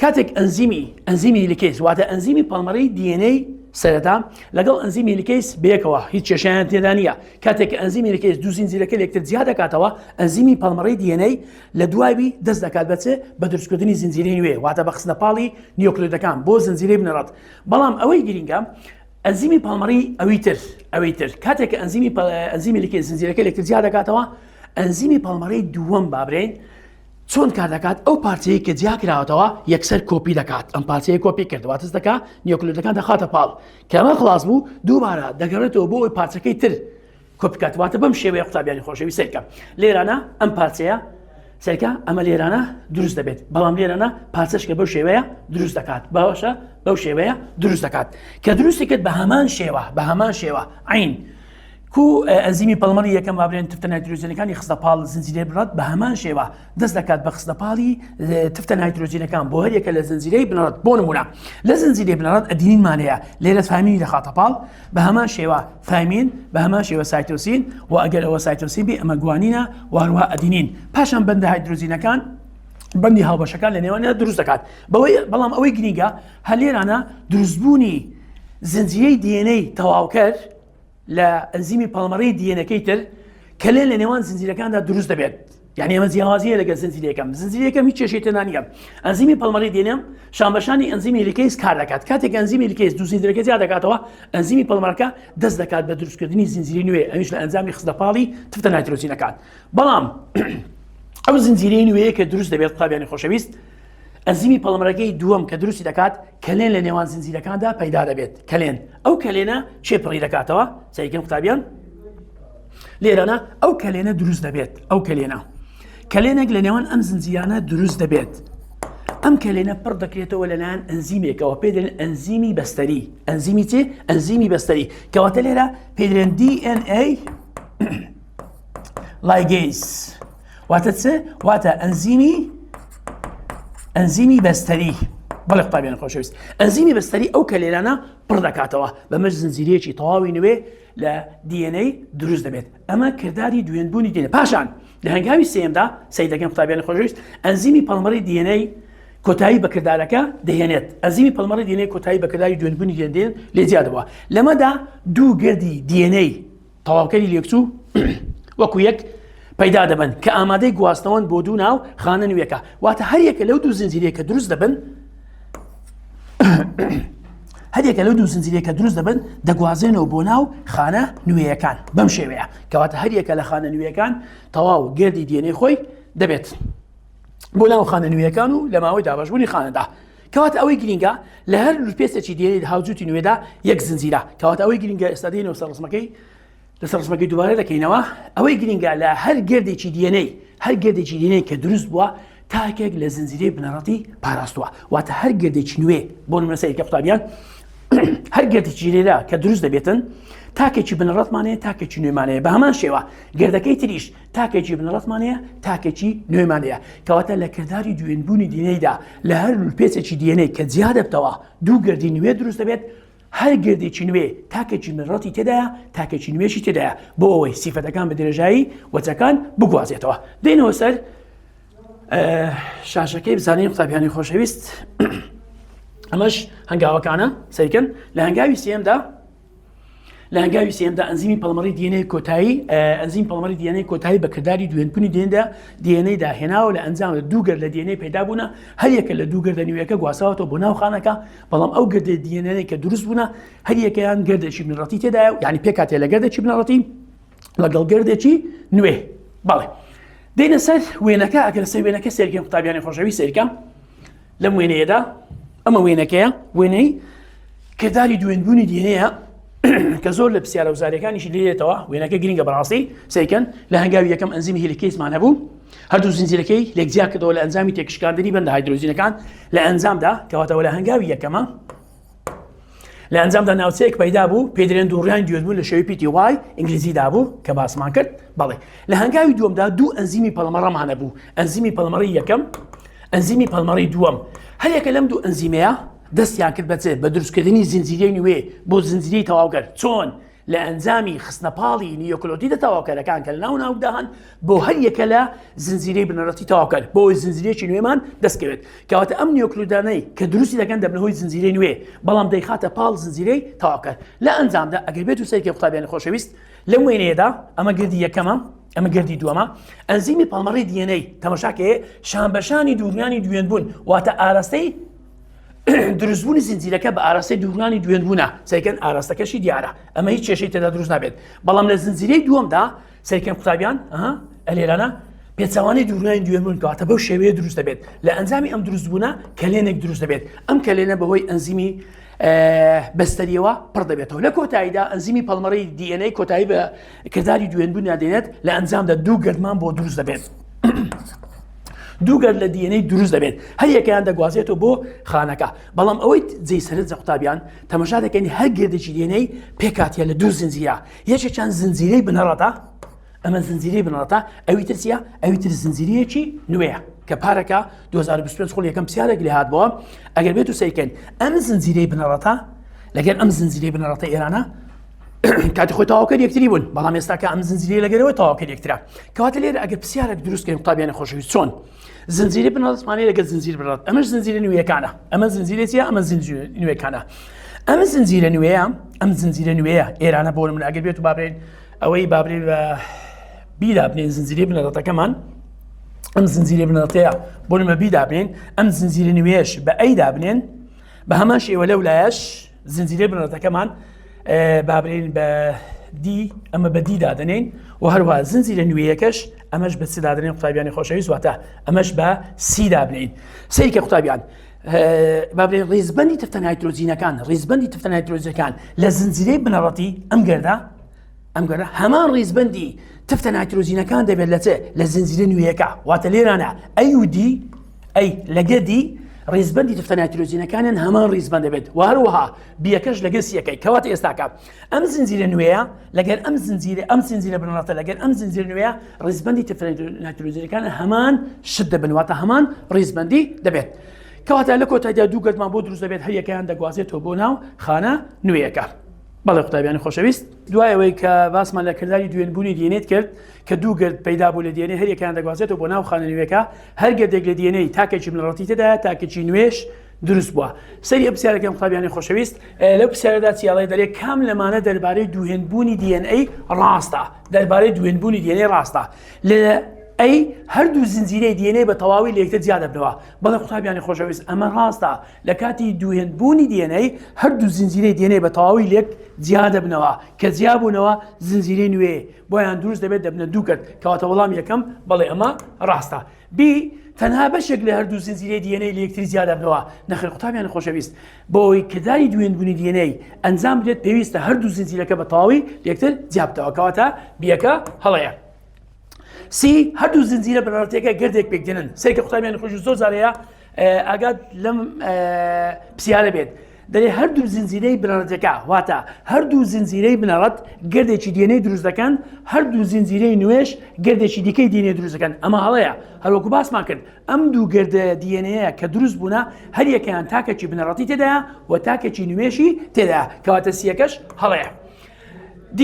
S1: کاتێک ئەنزیمی ئەنزیمی helicase واتە ئەنزیمی پەڵمەرەی DNA سەرەتا لەگەڵ ئەنزیمی helicase بەیەکەوە هیچ کێشیان تێدا نییە کاتێک کە ئەنزیمی helicase دوو زنجیرەکە لێکتر جیا دەکاتەوە ئەنزیمی پەڵمەرەی DNA لە دوایوی دەست دەکات بەچێ بە دروستکردنی زنجیرەی نوێ واتە بە خستنە پاڵی نیۆکلۆدەکان بۆ زنجیرەی بنەڕەت بەڵام ئەوەی گرینگە ئەنزیمی پەڵمەڕی ئەوی تر ئەوی تر کاتێک کە ئەنزیمی ئەنزیمی helicase زنجیرەکە لێکتر جیا دەکاتەوە ئەنزیمی پەڵمەڕی دووەم بابرێن چۆن کار دەکات ئەو پارچەیە کە جیا کراوەتەوە یەکسەر کۆپی دەکات ئەم پارچەیە کۆپی کرد واتس دەکات نیۆکلۆدەکان دەخاتە پاڵ کە ئەمە خلاص بوو دووبارە دەگەڕێتەوە بۆ ئەوی پارچەکەی تر کۆپی کات واتە بەم شێوەیە قوتابیانی خۆشەویست سەیرکە لێرانە ئەم پارچەیە سەیرکە ئەمە لێرانە دروست دەبێت بەڵام لێرانە پارچەشکە بەو شێوەیە دروست دەکات باشە بەو شێوەیە دروست دەکات کە دروستی کرد بە هەمان شێوە بە هەمان شێوە عین کو ئەنزیمی پەڵمەری یەکەم بابرێن تفتە نایترۆجینەکانی خستە پاڵ زنجیرەی بنەڕەت بە هەمان شێوە دەست دەکات بە خستە پاڵی تفتە نایترۆجینەکان بۆ هەریەکە لە زنجیرەی بنەڕەت بۆ نمونە لە زنجیرەی بنەڕەت ئەدینینمان هەیە لێرە ثامینی دەخاتە پاڵ بە هەمان شێوە ثایمین، بە هەمان شێوە سایتۆسین، و ئەگەر ئەوە سایتۆسین بێ ئەمە گوانینە و هەروەها ئەدینین. پاشان بەندە هایدرۆجینەکان بەندی هاوبەشەکان لە نێوانیان دروست دەکات. بەوەی بەڵام ئەوەی گرینگە هەر لێرانە دروستبوونی زنجیرەی DNA تەواوکەر لە ئەنزیمی پەڵمەڕی DNA ەکەی تر کەلێن لە نێوان زنجیرەکاندا دروست دەبێت. یعنی ئەمە جیاوازیە لەگەل زنجیرە یەکەم زنجیرە یەکەم هیچ کێشەی تێدا نییە ئەنزیمی پەڵمەری دێنێم شانبەشانی ئەنزیمی helicase کار دەکات کاتێک ئەنزیمی helicase دوو زنجیرەکە جیا دەکاتەوە ئەنزیمی پەڵمەرەکە دەست دەکات بە دروستکردنی زنجیری نوێ ئەویش لە ئەنجامی خستنە پاڵی تفتە نایترۆجینەکان بەڵام ئەو زنجیرەی نوێیە کە دروست دەبێت قوتابیانی خۆشەویست ئەنزیمی پەڵمەرەکەی دووەم کە دروستی دەکات کەلێن لە نێوان زنجیرەکاندا پەیدا دەبێت کەلێن ئەو کەلێنە چێ پڕی دەکاتەوە سەیرکەن قوتابیان لێرانە ئەو کەلێنە دروست دەبێت ئەو کەلێنە کەلێنێک لە نێوان ئەم زنجیرانە دروست دەبێت ئەم کەلێنە پڕ دەکرێتەوە لەلایەن ئەنزیمێکەوە پێ دەڵێن ئەنزیمی بەستەری ئەنزیمی چی ئەنزیمی بەستەری کەواتە لێرە پێ دەڵێن DNA ligase واتە چ واتە ئەنزیمی ئەنزیمی بەستەری بەڵێ قوتابیان خۆشەویست ئەنزیمی بەستەری ئەو کەلێنانە پڕ دەکاتەوە بەمەش زنجیرەیەکی تەواوی نوێ لە DNA دروست دەبێت ئەمە کرداری دوێنبوونی DNA پاشان لە هەنگاوی سێمدا سەیر دەکەن قوتابیانی خۆشەویست ئەنزیمی پەڵمەری DNA کۆتایی بە کردارەکە دەهێنێت ئەنزیمی پەڵمەری DNA کۆتایی بە کرداری دوێنبوونی DNA لێ جیا دەبووە لەمەدا دوو گردی DNA تەواوکەری لێکچوو وەکو یەک پەیدا دەبن کە ئامادەی گواستنەوەن بۆ دوو ناو خانە نوێکە واتە هەریەکە لەو دوو زنجیرەیە کە دروست دەبن هەریەکە لەو دوو زنجیرەیە کە دروست دەبن دەگوازێنەوە بۆ ناو خانە نوێیەکان بەم شێوەیە کەواتە هەریەکە لە خانە نوێیەکان تەواو گردی DNA خۆی دەبێت. بۆ ناو خانە نوێیەکان و لە ماوەی دابەشبوونی خانەدا. کەواتە ئەوەی گرینگە لە هەر لوولپێچێکی DNA هاوجووتی نوێدا یەک زنجیرە. کەواتە ئەوەی گرینگە ئێستا دێینەوە سەر ڕسمەکەی لەسەر ڕسمەکەی دووبارە دەکەینەوە. ئەوەی گرینگە لە هەر گردێکی DNA هەر گردێکی DNA کە دروست بووە تاکێک لە زنجیرەی بنەڕەتی پاراستووە. واتە هەر گردێکی نوێ بۆ نمونە سەیرکە قوتابیان هەر گردێکی لێرە کە دروست دەبێتن تاکێکی بنەڕەتمان هەیە تاکێکی نوێمان هەیە. بە هەمان شێوە گردەکەی تریش تاکێکی بنەڕەتمان هەیە تاکێکی نوێمان هەیە. کەواتە لە کرداری دوێنبوونی DNA دا لە هەر لوولپێچێکی DNA کە جیا دەبتەوە دوو گردی نوێ دروست دەبێت. هەر گردێکی نوێ تاکێکی بنەڕەتی تێدایە تاکێکی نوێشی تێدایە بۆ ئەوەی سیفەتەکان بە درێژایی وەچەکان بگوازێتەوە. دێنەوە سەر شاشەکەی بزانین قوتابیانی خۆشەویست. ئەمەش هەنگاوەکانە سەیرکەن. لە هەنگاوی سێمدا لە هەنگاوی سێمدا ئەنزیمی پەڵمەڕی DNA کۆتایی ئەنزیم پەڵمەڕی DNA کۆتایی بە کرداری دوێنبوونی دێندا DNA دا هێناوە. لە ئەنجامدا دوو گەر لە DNA پەیدا بوونە، هەر یەکە لە دوو گەردە نوێیەکە گواستراوەتەوە بۆ ناو خانەکە، بەڵام ئەو گەردە DNA کە دروست بوونە هەر یەکەیان گەردێکی بنەڕەتی تێدایە، یعنی پێکهاتەیە لە گەردێکی بنەڕەتی لەگەڵ گردێکی نوێ. بەڵێ دێنە سەر وێنەکە. ئەگەر سەر وێنەکە سێرکەین قوتابیانی خۆشەویست سێرکە لەم وێنەیەدا ئەمە وێنەکەیە وێنەی کرداری دوێنبوونی DNA یە کە زۆر لە پرسیارە وزاریەکانیشی لێتەوە. وێنەکە گرنگە بەڕاستی. سەیرکەن لە هەنگاوی یەکەم ئەنزیمی helicase مان هەبوو، هەردوو زنجیرەکەی لێکجیا کردەوە لە ئەنجامی تێکشکاندنی بەندە هایدرۆجینەکان. لە ئەنجامدا کەواتەوە لە هەنگاوی یەکەمە لە ئەنجامدا ناوچەیەک پەیدا بوو پێی دەرێن دووڕیان دوێنبوون لە شێوەی پیتی Y ئینگلیزیدا بوو کە باسمان کرد. بەڵێ لە هەنگاوی دووەمدا دوو ئەنزیمی پەڵمەڕەمان هەبوو، ئەنزیمی پەڵمەڕی یەکەم، ئەنزیمی پەڵمەڕی دووەم. هەریەکە لەم دوو ئەنزیمەیە دەستیان کرد بە چ؟ بە دروستکردنی زنجیرەی نوێ بۆ زنجیرەی تەواوکەر. چۆن؟ لە ئەنجامی خستنەپاڵی نیۆکلۆتیدە تەواوکەرەکان کە لە ناو ناوکدا هەن بۆ هەر یەکە لە زنجیرەی بنەڕەتی تەواوکەر بۆ ئەوەی زنجیرەیەکی نوێمان دەستکەوێت. کەواتە ئەم نیۆکلۆتیدانەی کە دروستی دەکەن دەبنە هۆی زنجیرەی نوێ، بەڵام دەیخاتە پاڵ زنجیرەی تەواوکەر. لە ئەنجامدا ئەگەر بێت و سەیرکەین قوتابیانی خۆشەویست لەم وێنەیەدا ئەمە گردی یەکەمە، ئەمە گردی دووەمە، ئەنزیمی پەڵمەڕی DNA تەماشاکەیە شانبەشانی دووڕیانی دوێنبوون، واتە ئاراستەی دروستبوونی زنجیرەکە بە ئاراستەی دووڕیانی دوێنبوونە. سەیرکەن ئاراستەکەشی دیارە، ئەمە هیچ کێشەی تێدا دروست نابێت. بەڵام لە زنجیرەی دووەمدا سەیرکەن قوتابیان ئەلێرانە پێچەوانەی دووڕیانی دوێنبوون، کەواتە بەو شێوەیە دروست دەبێت. لە ئەنجامی ئەم دروستبوونە کەلێنێک دروست دەبێت، ئەم کەلێنە بەهۆی ئەنزیمی بەستەریەوە پڕ دەبێتەوە. لە کۆتاییدا ئەنزیمی پەڵمەڕی DNA کۆتایی بە کرداری دوێنبوونیان دێنێت. لە ئەنجامدا دوو گردمان بۆ دروست دەبێت، دوو گرد لە DNA دروست دەبێت، هەر یەکەیان دەگوازێتەوە بۆ خانەکە. بەڵام ئەوەی جێی سەرنجە قوتابیان تەماشا دەکەین هەر گردێکی DNA پێکهاتیە لە دوو زنجیرە، یەکێکیان زنجیرەی بنەڕەتە، ئەمە زنجیرەی بنەڕەتە، ئەوی تر چییە؟ ئەوی تر زنجیرەیەکی نوێیە کە پارەکە 2025 خول یەکەم پرسیارێک لێ هاتبەوە. ئەگەر بێت و سەیرکەین ئەم زنجیرەی بنەڕەتە لەگەر ئەم زنجیرەی بنەڕەتە ئێرانە کاتی خۆی تەواوکەر یەکتری بوون، بەڵام ئێستا کە ئەم زنجیرەی لەگەرەوە تەواوکەر یەکترە. کەواتە لێرە ئەگەر پرسیارێک دروست کەین قوتابیانی خۆشەویست چۆن زنجیرەی بنەڕەتمانەیە لەگەر زنجیر بنەڕەت، ئەمەش زنجیرە نوێیەکانە، ئەمە زنجیرە چییە؟ ئەمە زنجیرە نوێیەکانە. ئەم زنجیرە نوێیە، ئەم زنجیرە نوێیە ئێرانە بۆ من ئەگەر بێت و بابرێن ئەوەی بابرێن بە بیدا بنێن زنجیرەی بنەڕەتەکەمان، ئەم زنجیرەی بنەڕەتەیە بۆ نمە بیدا بنێن، ئەم زنجیرە نوێیەش بە ئەی دابنێن، بە هەمان شێوە لەو لایەش زنجیرەی بنەڕەتەکەمان بابرێن بە دی، ئەمە بە دی دادەنێین و هەروەها زنجیرە نوێیەکەش ئەمەش بە چ دادەنێن قوتابیانی خۆشەویست، واتە ئەمەش بە سی دابنێین. سەیرکە قوتابیان بابرێن ڕیزبەندی تفتە نایترۆجینەکان، ڕیزبەندی تفتە نایترۆجینەکان لە زنجیرەی بنەڕەتی ئەم گەردە، ئەم گەردە هەمان ڕیزبەندی تفتە نایترۆجینەکان دەبێت لە چێ؟ لە زنجیرە نوێیەکە. واتە لێرانە A و دی، A لەگە دی ڕیزبەندی تفتە نایترۆجینەکانیان هەمان ڕیزبەند دەبێت و هەروەها بیەکەش لەگەر سیەکەی. کەواتە ئێستاکە ئەم زنجیرە نوێیە لەگەر ئەم زنجیرە، ئەم زنجیرە بنەڕەتە لەگەر ئەم زنجیرە نوێیە ڕیزبەندی تفتە نایترۆجینەکان هەمان شت دەبن، واتە هەمان ڕیزبەندی دەبێت. کەواتە لە کۆتاییدا دوو گەردمان بۆ دروست دەبێت، هەر یەکەیان دەگوازێتەوە بۆ ناو خانە نوێیەکە. بەڵێ قوتابیانی خۆشەویست، دوای ئەوەی کە باسمان لە کرداری دوێنبوونی DNA کرد کە دوو گرد پەیدا بوو لە DNA هەریەکەیان دەگوازێتەوە بۆ ناو خانە نوێیەکە، هەر گردێک لە DNA تاکێکی بنەڕەتی تێدایە تاکێکی نوێش دروست بووە. سەیری ئەم پرسیارەکەم قوتابیانی خۆشەویست، لەو پرسیارەدا چیاڵێ دەرێ کام لەمانە دەربارەی دووهێندبوونی DNA ڕاستە؟ دەربارەی دووهێندبوونی DNA ڕاستە. لە ئەی هەردوو زنجیرەی DNA بە تەواوی لە یەکتر جیا دەبنەوە. بەڵێ قوتابیانی خۆشەویست ئەمە ڕاستە. لە کاتی دووهێندبوونی DNA هەردوو زنجیرەی DNA بە تەواوی لێک جیا دەبنەوە، کە جیا بوونەوە زنجیرەی نوێ بۆیان دروست دەبێت دەبنە دوو گرد. کەواتە وەڵام یەکەم بەڵێ ئەمە ڕاستە. بی. تەنها بەشێک لە هەردوو زنجیرەی DNA لە یەکتری جیا دەبنەوە. نەخێر قوتابیانی خۆشەویست، بۆ ئەوەی کرداری دووێنبوونی DNA ئەنجام بدرێت پێویستە هەردوو زنجیرەکە بە تەواوی لە یەکتر جیا ببتەوە، کەواتە B یەکە هەڵەیە. C هەردوو زنجیرە بنەڕەتیەکە گردێک پێکدێنن. سەیرکە قوتابیانی خۆش زۆر جارەیە ئاگات لەم پرسیارە بێت. دەێ هەردوو زنجیرەی بنەڕەتەکە واتە هەردوو زنجیرەی بنەڕەت گردێکی DNA دروست دەکەن هەردوو زنجیرەی نوێش گردێکی دیکەی DNA دروست دەکەن ئەمە هەڵەیە هەروەکو باسمان کرد ئەم دوو گردە DNA یە کە دروست بوونە هەریەکەیان تاکێکی بنەڕەتی تێدایە و تاکێکی نوێشی تێدا کەواتە C یەکەش هەڵەیە. D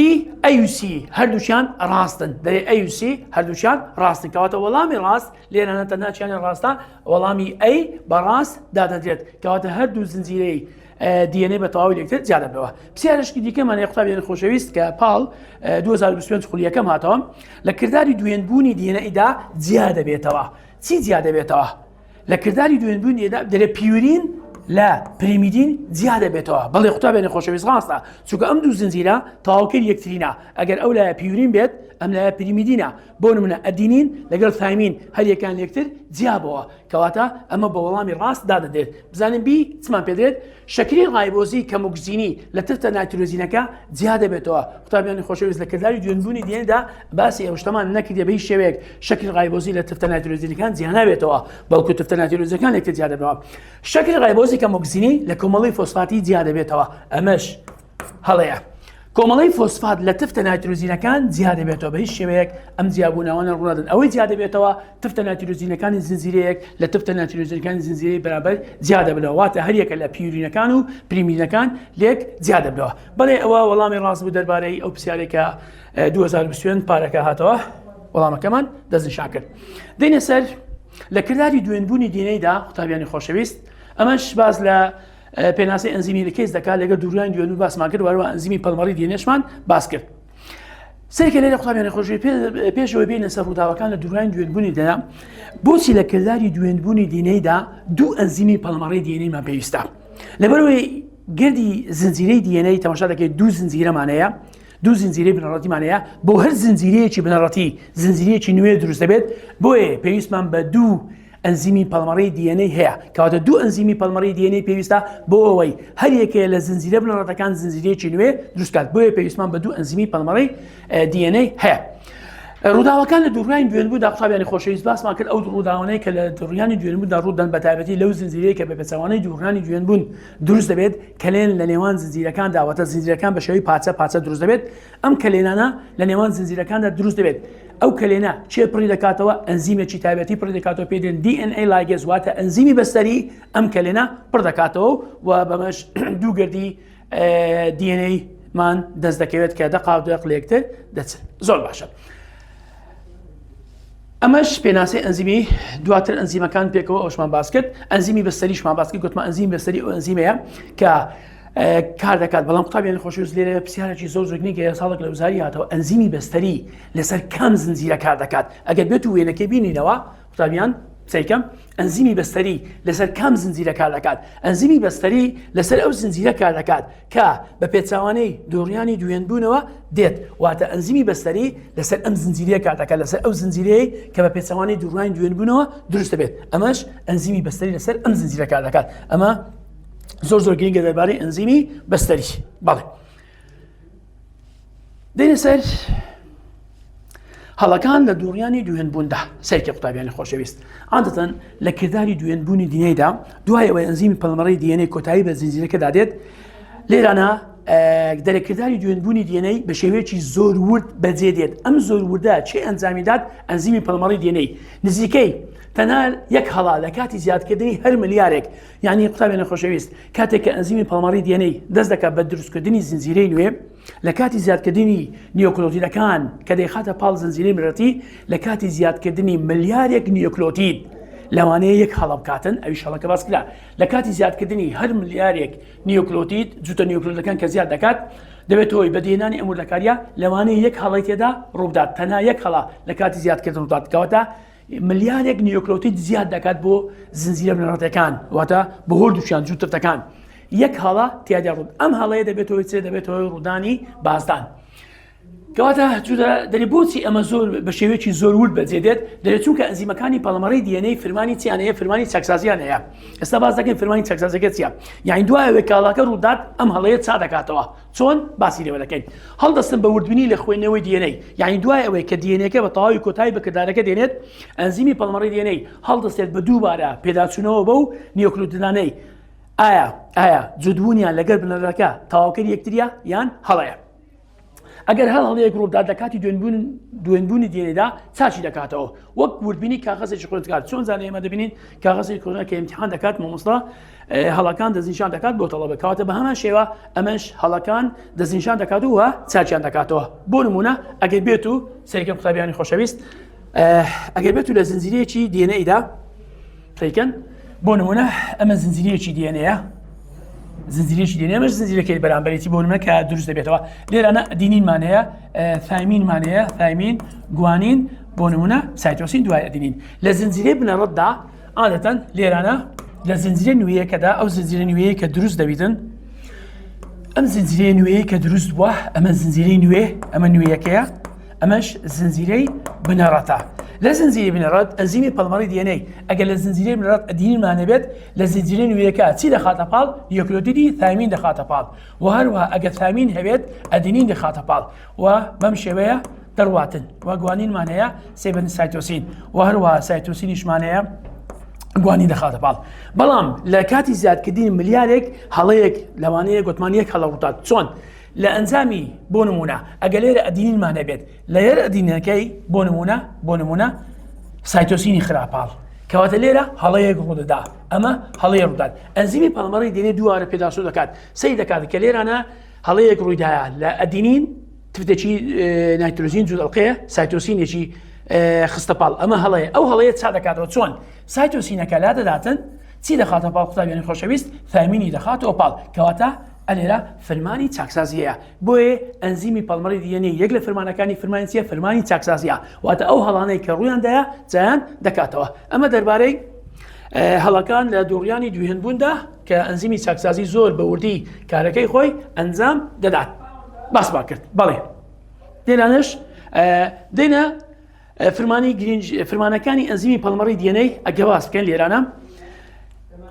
S1: A و C هەردووکیان ڕاستن دەێ A و C هەردووکیان ڕاستن کەواتە وەڵامی ڕاست لێرانە تەنها چیانی ڕاستە وەڵامی A بە ڕاست دادەدرێت کەواتە هەردوو زنجیرەی DNA بە تەواوی لەکتر جیا دەبنەوە پرسیارێکی دیکەمان هەیە قوتابیانی خۆشەویست کە پاڵ 2025 خولی یەکەم هاتەوە لە کرداری دوێنبوونی DNA دا جیا دەبێتەوە چی جیا دەبێتەوە لە کرداری دوێنبوون DNA دا دەرێ پیورین لە پریمیدین جیا دەبێتەوە بەڵێ قوتابیانی خۆشەویست ڕاستە چونکە ئەم دوو زنجیرە تەواوکەری یەکترینە ئەگەر ئەو لایە پیورین بێت ئەم لایە پریمیدینە بۆ نمونە ئەدینین لەگەڵ ثایمین هەریەکان لەیەکتر جیابەوە کەواتە ئەمە بە وەڵامی ڕاست دادەدرێت بزانین B چمان پێدرێت شەکری ڕایبۆزی کەموکزینی لە تفتە نایترۆزینەکە جیا دەبێتەوە قوتابیانی خۆشەویست لە کرداری دوێنبوونی DNA دا باسی ئەو شتەمان نەکردێ بە هیچ شێوەیەک شەکری ڕایبۆزی لە تفتە نایترۆزینەکان جیا نابێتەوە بەڵکو تفتە نایترۆزەکان لەکتر جیا دەبنەوە شەکری ڕایبۆزی کەموکزینی لە کۆمەڵی فۆسفاتی جیا دەبێتەوە ئەمەش هەڵەیە. کۆمەڵەی فۆسفات لە تفتە نایترۆجینەکان جیا دەبێتەوە بە هیچ شێوەیەک ئەم جیابوونەوانە ڕوونادەن ئەوەی جیا دەبێتەوە تفتە نایترۆجینەکانی زنجیرەیەک لە تفتە نایترۆجینەکانی زنجیرەی بەرامبەر جیا دەبنەوە واتە هەریەکە لە پیورینەکان و پریمینەکان لێک جیا دەبنەوە بەڵێ ئەوە وەڵامی ڕاست بوو دەربارەی ئەو پرسیارێک کە 2025 پارەکە هاتەوە وەڵامەکەمان دەستنیشان کرد دێنە سەر لە کرداری دوێنبوونی DNA دا قوتابیانی خۆشەویست ئەمەش باس لە پێناسەی ئەنزیمی helicase دەکات لەگەڵ دووریان دوێن و باسمان کرد وەروە ئەنزیمی پەڵمەڕی DNA شمان باس کرد سەرکە لێرە قوتابیانی خۆشی پێشەوە بینە سەر ڕووداوەکان لە دووران دوێنبوونی دەدا بۆچی لە کرداری دوێنبوونی DNA دا دوو ئەنزیمی پەڵمەڕی DNA مان پێویستە لەبەرەوەی گردی زنجیرەی DNA تەماشا دەکەیت دوو زنجیرەمانەیە دوو زنجیرەی بنەڕەتیمان هەیە بۆ هەر زنجیرەیەکی بنەڕەتی زنجیرەیەکی نوێ دروست دەبێت بۆیە پێویستمان بە دوو ئەنزیمی پەڵمەڕی DNA هەیە کەواتە دوو ئەنزیمی پەڵمەڕی DNA پێویستە بۆ ئەوەی هەر یەکێ لە زنجیرە بنەڕەتەکان زنجیرەیەکی نوێ دروستکات بۆیە پێویستمان بە دوو ئەنزیمی پەڵمەڕی DNA هەیە. ڕووداوەکان لە دووڕیانی دوێنبوودا قوتابیانی خۆشەویست باسمان کرد ئەو ڕووداوانەی کە لە دوڕیانی دوێنبووندا ڕوودەن بە تایبەتی لەو زنجیرەیە کە بە پێچەوانەی دووڕیانی دوێنبوون دروست دەبێت کەلێن لە نێوان زنجیرەکاندا واتە زنجیرەکان بە شێوەی پارچە پارچە دروست دەبێت ئەم کەلێنانە لە نێوان زنجیرەکاندا دروست دەبێت ئەو کەلێنە چێ پڕی دەکاتەوە ئەنزیمێکی تایبەتی پڕی دەکاتەوە پێ دێن DNA ligase واتە ئەنزیمی بەستەری ئەم کەلێنە پڕ دەکاتەوە و بەمەش دوو گردی DNA مان دەست دەکەوێت کە دەقا و دەق لەکتر دەچن زۆر باشە. ئەمەش پێناسەی ئەنزیمی دواتر ئەنزیمەکان پێکەوە ئەوشمان باس کرد ئەنزیمی بەستەریشمان باس کرد گوتمان ئەنزیم بەستەری ئەو ئەنزیمەیە کە کار دەکات بەڵام قوتابیان خۆشەویست لێرە پرسیارێکی زۆر زۆر گرنگە ساڵێک لە وزاری هاتەوە ئەنزیمی بەستەری لەسەر کام زنجیرە کار دەکات ئەگەر بێت و وێنەکەی بینینەوە قوتابیان سەیکەم ئەنزیمی بەستەری لەسەر کام زنجیرە کار دەکات ئەنزیمی بەستەری لەسەر ئەو زنجیرە کار دەکات کە بە پێچەوانەی دووڕیانی دوێنبوونەوە دێت واتە ئەنزیمی بەستەری لەسەر ئەم زنجیرەیە کار دەکات لەسەر ئەو زنجیرەیە کە بە پێچەوانەی دووڕیانی دوێنبوونەوە دروست دەبێت ئەمەش ئەنزیمی بەستەری لەسەر ئەم زنجیرە کار دەکات ئەمە زۆر زۆر گرنگە دەربارەی ئەنزیمی بەستەری بەڵێ دێنە سەر هەڵەکان لە دووڕیانی دوێنبووندا سەرکە قوتابیانی خۆشەویست عادەتەن لە کرداری دوێنبوونی DNA دا دوای ئەوەی ئەنزیمی پەڵمەڕی DNA کۆتایی بە زنجیرەکەدا دێت لێرانە دەرەکرداری دوێنبوونی DNA بە شێوەیەکی زۆر ورد بەجێ دێت ئەم زۆر وردە چێ ئەنجامی دات ئەنزیمی پەڵمەڕی DNA نزیکەی تەنها یەک هەڵا لە کاتی زیادکردنی هەر ملیارێک یعنی قوتابیانی خۆشەویست کاتێک کە ئەنزیمی پەڵمەڕی DNA دەست دەکات بە دروستکردنی زنجیرەی نوێ لە کاتی زیادکردنی نیۆکلۆتیدەکان کە دەیخاتە پاڵ زنجیرەی بنەڕەتی لە کاتی زیادکردنی ملیارێک نیۆکلۆتید لەوانەیە یەک هەڵە بکاتن ئەویش هەڵەکە باس کرا لە کاتی زیادکردنی هەر ملیارێک نیۆکلۆتید جوتە نیۆکلۆتەکان کە زیاد دەکات دەبێت هۆی بەدیهێنانی ئەم وردەکاریە لەوانەیە یەک هەڵەی تێدا ڕووبدات تەنها یەک هەڵە لە کاتی زیادکردن ڕوودات کەواتە ملیارێک نیۆکلۆتید زیاد دەکات بۆ زنجیرە بنەڕەتەکان واتە بۆ هەردووکیان جووترتەکان یەک هەڵە تیادا ڕوود ئەم هەڵەیە دەبێتەوەی چێ دەبێتەوەی ڕوودانی بازدان. کەواتە جودا دەری بۆچی ئەمە زۆر بە شێوەیەکی زۆر ورد بەجێ دێت دەێت چونکە ئەنزیمەکانی پەڵەمەڕی DNA فرمانی چیان هەیە فرمانی چاکسازیان هەیە ئێستا باس دەکەین فرمانی چاکسازەکە چیە یعنی دوای ئەوەی کاڵاکە ڕوودات ئەم هەڵەیە چا دەکاتەوە چۆن باسی لێوە دەکەین هەڵدەستن بە وردبینی لە خوێندنەوەی DNA یعنی دوای ئەوەی کە DNA ەکە بە تەواوی کۆتایی بە کردارەکە دێنێت ئەنزیمی پەڵمەڕی DNA هەڵدەستێت بە دووبارە پێداچوونەوە بەو نیۆکلۆتیدانەی ئایا ئایا جووتبوونیان لەگەر بنەڕەتەکە تەواوکەری یەکتریە یان هەڵەیە ئەگەر هەر هەڵەیەک ڕووبدات لە کاتی دوێنبوون دوێنبوونی DNA دا چاکی دەکاتەوە وەک وردبینی کاغەزێکی خوێندکار چۆن زانێ ئێمە دەبینین کاغەزێکی خوێندکار کە ئیمتیحان دەکات مامۆستا هەڵەکان دەستنیشان دەکات بۆ تەڵەبە کەواتە بە هەمان شێوە ئەمەش هەڵەکان دەستنیشان دەکات و چاکیان دەکاتەوە بۆ نمونە ئەگەر بێت و سەیرکەن قوتابیانی خۆشەویست ئەگەر بێت و لە زنجیرەیەکی DNA دا سەیرکەن بۆ نمونە ئەمە زنجیرەیەکی DNA یە زنجیرێکی DNA ئەمەش زنجیرەکەی بەرامبەرێتی بۆ نمونە کە دروست دەبێتەوە لێرانە ئەدینینمان هەیە ثایمینمان هەیە ثایمین گوانین بۆ نمونە سایتۆسین دوای ئەدینین لە زنجیرەی بنەڕەتدا عادەتەن لێرانە لە زنجیرە نوێیەکەدا ئەو زنجیرە نوێیە کە دروست دەبیتن ئەم زنجیرەیە نوێیە کە دروست بووە ئەمە زنجیرەی نوێ ئەمە نوێیەکەیە ئەمەش زنجیرەی بنەڕەتە. لە زنجیرەی بنەڕەت ئەنزیمی پەڵمەڕی DNA ئەگەر لە زنجیرەی بنەڕەت ئەدینینمان هەبێت لە زنجیرە نوێیەکە چی دەخاتە پاڵ؟ نیۆکلۆتیدی ثایمین دەخاتە پاڵ و هەروەها ئەگەر ثایمین هەبێت ئەدینین دەخاتە پاڵ و بەم شێوەیە دەڕواتن و گوانینمان هەیە سێبەن سایتۆسین و هەروەها سایتۆسینیشمان هەیە گوانی دەخاتە پاڵ بەڵام لە کاتی زیادکردنی ملیارێک هەڵەیەک لەوانەیە گوتمان یەک هەڵە ڕوودات چۆن لە ئەنجامی بۆ نمونە ئەگەر لێرە ئەدینینمان هەبێت لێرە ئەدینەکەی بۆ نمونە بۆ نمونە سایتۆسینی خراپاڵ کەواتە لێرە هەڵەیەک ڕوودەدا ئەمە هەڵەیە ڕوودات ئەنزیمی پەڵمەڕی دێنێ دووارە پێداچوو دەکات سەیر دەکات کە لێرانە هەڵەیەک ڕوویدایە لە ئەدینین تفتێکی نایترۆژین جوودەڵقەیە سایتۆسینێکی خستە پاڵ ئەمە هەڵەیە ئەو هەڵەیە چا دەکاتەوە چۆن سایتۆسینەکە لا دەداتن چی دەخاتە پاڵ قوتابیانی خۆشەویست ثایمینی دەخاتەوە پاڵ کەواتە ئەلێرە فرمانی چاکسازی هەیە بۆیە ئەنزیمی پەڵمەڕی DNA یەک لە فرمانەکانی فرمانی چیە فرمانی چاکسازیە واتە ئەو هەڵانەی کە ڕوویاندایە جیان دەکاتەوە ئەمە دەربارەی هەڵەکان لە دووڕیانی دوێنبووندا کە ئەنزیمی چاکسازی زۆر بە وردی کارەکەی خۆی ئەنجام دەدات باسمان کرد بەڵێ دێنانش دێنە فرمانی گرینج فرمانەکانی ئەنزیمی پەڵمەڕی DNA ئەگە باس بکەن لێرانە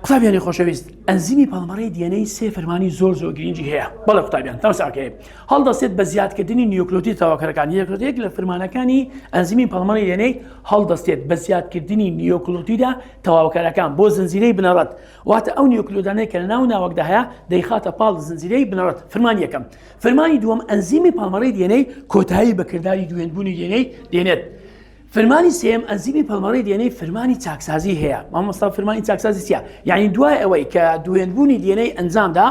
S1: قوتابیانی خۆشەویست ئەنزیمی پەڵمەڕی DNA سێ فرمانی زۆر زۆر گرنگی هەیە بەڵێ قوتابیان تەمساکەی هەڵدەستێت بە زیادکردنی نیوکلۆتید تەواوکەرەکان یەک لە فرمانەکانی ئەنزیمی پەڵمەڕی DNA هەڵدەستێت بە زیادکردنی نیوکلۆتیدە تەواوکەرەکان بۆ زنجیرەی بنەڕەت واتە ئەو نیوکلۆدانەی کە لە ناو ناوەکدا هەیە دەیخاتە پاڵ زنجیرەی بنەڕەت فرمان یەکەم فرمانی دووەم ئەنزیمی پەڵمەڕی DNA کۆتایی بە کرداری دوێنبوونی DNA دێنێت. فرمانی سێم ئەنزیمی پەڵمەڕی DNA فرمانی چاکسازی هەیە مامۆستا فرمانی چاکسازی چیە یعنی دوای ئەوەی کە دوێنبوونی DNA ئەنجامدا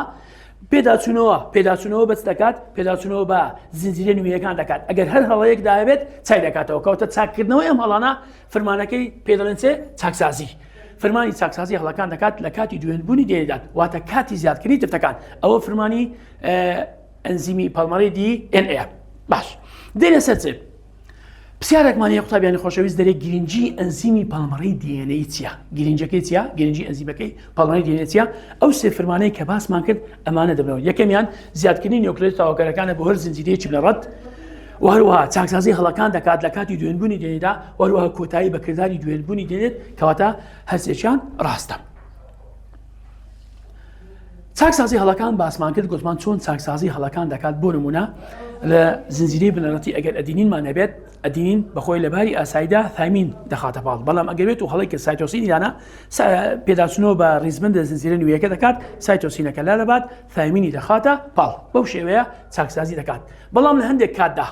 S1: پێداچوونەوە پێداچوونەوە بەس دەکات پێداچوونەوە بە زنجیرە نوێیەکان دەکات ئەگەر هەر هەڵەیەک دابێت چای دەکاتەوە کەوتە چاککردنەوەی ئەم هەڵانە فرمانەکەی پێدەڵێن چێ چاکسازی فرمانی چاکسازی هەڵەکان دەکات لە کاتی دوێنبوونی DNA دات واتە کاتی زیادکردنی تفتەکان ئەوە فرمانی ئەنزیمی پەڵمەڕی DNA باش دێنە سەر چ پرسیارێکمان هەیە قوتابیانی خۆشەویست دەرێ گرنگی ئەنزیمی پەڵمەڕی DNA چییە گرنگەکەی چییە گرنگی ئەنزیمەکەی پەڵمەڕی DNA چییە ئەو سێ فرمانەی کە باسمان کرد ئەمانە دەبنەوە یەکەمیان زیادکردنی نیوکلۆتید تەواوکەرەکانە بۆ هەر زنجیرەیەکی بنەڕەت و هەروەها چاکسازی هەڵەکان دەکات لە کاتی دوێنبوونی DNA دا و هەروەها کۆتایی بە کرداری دوێنبوونی دێنێت کەواتە هەرسێکیان ڕاستە. چاکسازی هەڵەکان باسمان کرد گوتمان چۆن چاکسازی هەڵەکان دەکات بۆ نمونە لە زنجیرەی بنەڕەتی ئەگەر ئەدینینمان هەبێت ئەدینین بەخۆی لەباری ئاساییدا ثایمین دەخاتە پاڵ بەڵام ئەگەر بێت و هەڵی کە سایتۆسینی دانا پێداچنەوە بە ڕیزبندە زنجیرە نوێیەکە دەکات سایتۆسینەکە لا دەبات ثایمینی دەخاتە پاڵ بەو شێوەیە چاکسازی دەکات بەڵام لە هەندێک کاتدا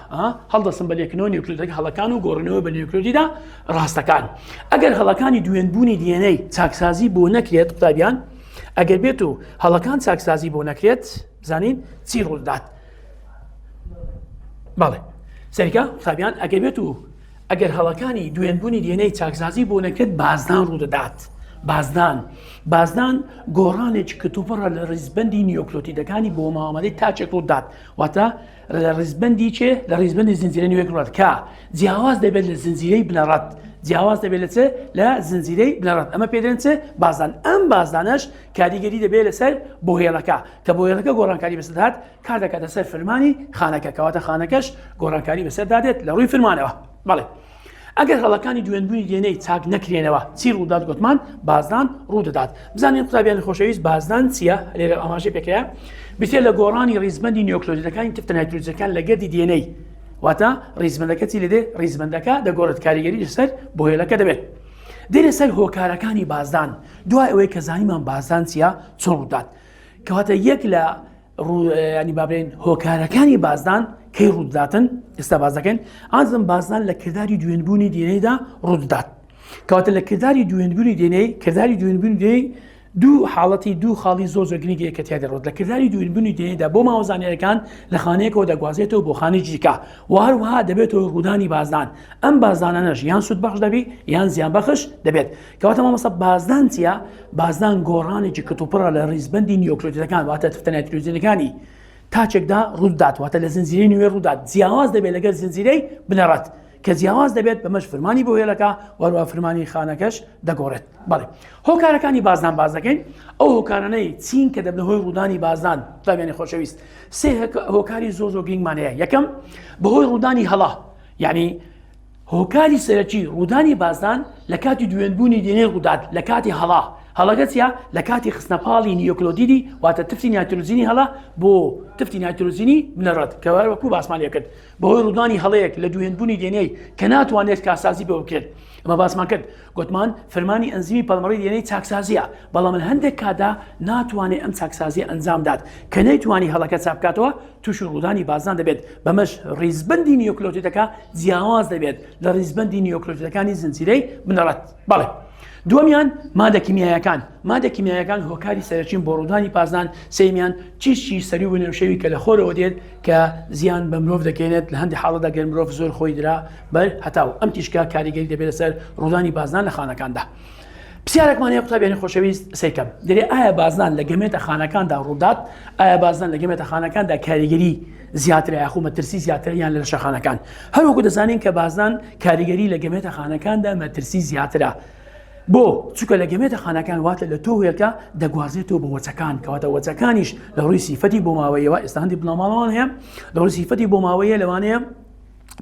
S1: هەڵدەستن بە لێکنەوە نیوکلۆتیدەکە هەڵەکان و گۆڕینەوە بە نیوکلۆتیدە ڕاستەکان. ئەگەر هەڵەکانی دوێنبوونی DNA چاکسازی بۆ نەکرێت قوتابیان ئەگەر بێت و هەڵەکان چاکسازی بۆ نەکرێت بزانین چی ڕوودات. بەڵێ سەریکە قوتابیان ئەگەر بێت و ئەگەر هەڵەکانی دوێنبوونی DNA چاکسازی بۆ نەکرێت بازدان ڕوودەدات. بازدان بازدان گۆڕانێکی کتوپڕە لە ڕیزبندی نیۆکلۆتیدەکانی بۆ مامەڵەی تاچێک ڕوودات واتە لە ڕیزبەندی چێ لە ڕیزبەندی زنجیرە نوێک ڕوات کە جیاواز دەبێت لە زنجیرەی بنەڕەت. جیاواز دەبێت لە چ؟ لە زنجیرەی بنەڕەت. ئەمە پێ دەڵێن چ؟ بازدان. ئەم بازدانەش کاریگەری دەبێت لەسەر بۆهێڵەکە. کە بۆهێڵەکە گۆڕانکاری بەسەر دەهات، کار دەکاتە سەر فرمانی خانەکە. کەواتە خانەکەش گۆڕانکاری بەسەردا دێت لە ڕووی فرمانەوە. بەڵێ. ئەگەر هەڵەکانی دوێنبوونی DNA چاک نەکرێنەوە چی ڕوودات گوتمان بازدان ڕوودەدات بزانین قوتابیانی خۆشەویست بازدان چییە لێرە ئاماژەی پێکرا بریتیە لە گۆڕانی ڕیزبەندی نیۆکلۆتیدەکانی تفتە نایترۆجینەکان لە گەردی DNA واتە ڕیزبەندەکە چی لێدێ ڕیزبەندەکە دەگۆڕێت کاریگەری لەسەر بۆهێلەکە دەبێت دێنە سەر هۆکارەکانی بازدان دوای ئەوەی کە زانیمان بازدان چییە چۆن ڕوودات کەواتە یەک لە ینی با بڵێین هۆکارەکانی بازدان کەی ڕووداتن ئێستا باز دەکەین ئازم بازدان لە کرداری دوێنبوونی DNA دا ڕوودات کەواتە لە کرداری دوێنبوونی DNA کرداری دوێنبوونی DNA دوو حاڵەتی دوو خاڵی زۆر زۆر گرنگی کە تیا دەڕۆت لە کرداری دوێنبوونی DNA دا بۆ ماوە زانیاریەکان لە خانەیەکەوە دەگوازێتەوە بۆ خانەی دیکە و هەروەها دەبێتەوە ڕوودانی بازدان ئەم بازدانانەش یان سوودبەخش دەبی یان زیانبەخش دەبێت کەواتە مامۆستا بازدان چییە؟ بازدان گۆڕانێکی کتوپڕە لە ڕیزبەندی نیۆکلۆتیدەکان واتە تفتە نایترۆجینەکانی تاچێکدا ڕوودات واتە لە زنجیرەی نوێ ڕوودات جیاواز دەبێت لەگەر زنجیرەی بنەڕەت کە جیاواز دەبێت بەمەش فرمانی بۆ هێلەکە وەروە فرمانی خانەکەش دەگۆڕێت بەڵێ هۆکارەکانی بازدان باز دەکەین ئەو هۆکارانەی چین کە دەبنە هۆی ڕوودانی بازدان قوتابیانی خۆشەویست سێ هۆکاری زۆر زۆر گرنگمان هەیە یەکەم بەهۆی ڕوودانی هەڵە یعنی هۆکاری سەرەکی ڕوودانی بازدان لە کاتی دوێنبوونی DNA ڕوودات لە کاتی هەڵا، هەڵەکە چیە؟ لە کاتی خستنەپاڵی نیۆکلۆتیدی واتە تفتی نایترۆجینی هەڵە بۆ تفتی نایترۆجینی بنەڕەت کە وەکو باسمان لێکرد بەهۆی ڕوودانی هەڵەیەک لە دوێنبوونی DNA کە ناتوانێت کارسازی بۆ بکرێت ئەمە باسمان کرد گوتمان فرمانی ئەنزیمی پەڵمەڕی DNA چاکسازیە بەڵام لە هەندێک کاتدا ناتوانێت ئەم چاکسازیە ئەنجام دات کە نەیتوانی هەڵەکە چاک بکاتەوە تووشی ڕوودانی بازدان دەبێت، بەمەش ڕیزبەندی نیۆکلۆتیدەکە جیاواز دەبێت لە ڕیزبەندی نیۆکلۆتیدەکانی زنجیرەی بنەڕەت. بەڵێ. دووەمیان مادە کیمیایەکان مادە کیمیایەکان هۆکاری سەرەکین بۆ ڕوودانی بازدان سێیەمیان تیشکی سەروو وەنەوشەوی کە لە خۆرەوە دێت کە زیان بە مرۆڤ دەگەێنێت لە هەندێک حاڵەتدا گەر مرۆڤ زۆر خۆی درا بەر هەتاو ئەم تیشکە کاریگەری دەبێت لەسەر ڕوودانی بازدان لە خانەکاندا. پرسیارێکمان هەیە قوتابیانی خۆشەویست سەیرکەم دەرێ ئایا بازدان لە گەمێتە خانەکاندا ڕوودات ئایا بازدان لە گەمێتە خانەکاندا کاریگەری زیاترە یاخو مەترسی زیاتر یان لە لەشەخانەکان هەروەکو دەزانین کە بازدان کاریگەری لە گەمێتە خانەکاندا مەترسی زیاترە بۆ چونکە لە گەمێتە خانەکان واتە لە تۆ هێلکە دەگوازێتەوە بۆ وەچەکان کەواتە وەچەکانیش لە ڕووی سیفەتی بۆ ماوەیەوە ئێستا هەندی بنەماڵەوان هەیە لە ڕووی سیفەتی بۆ ماوەیە لەوانەیە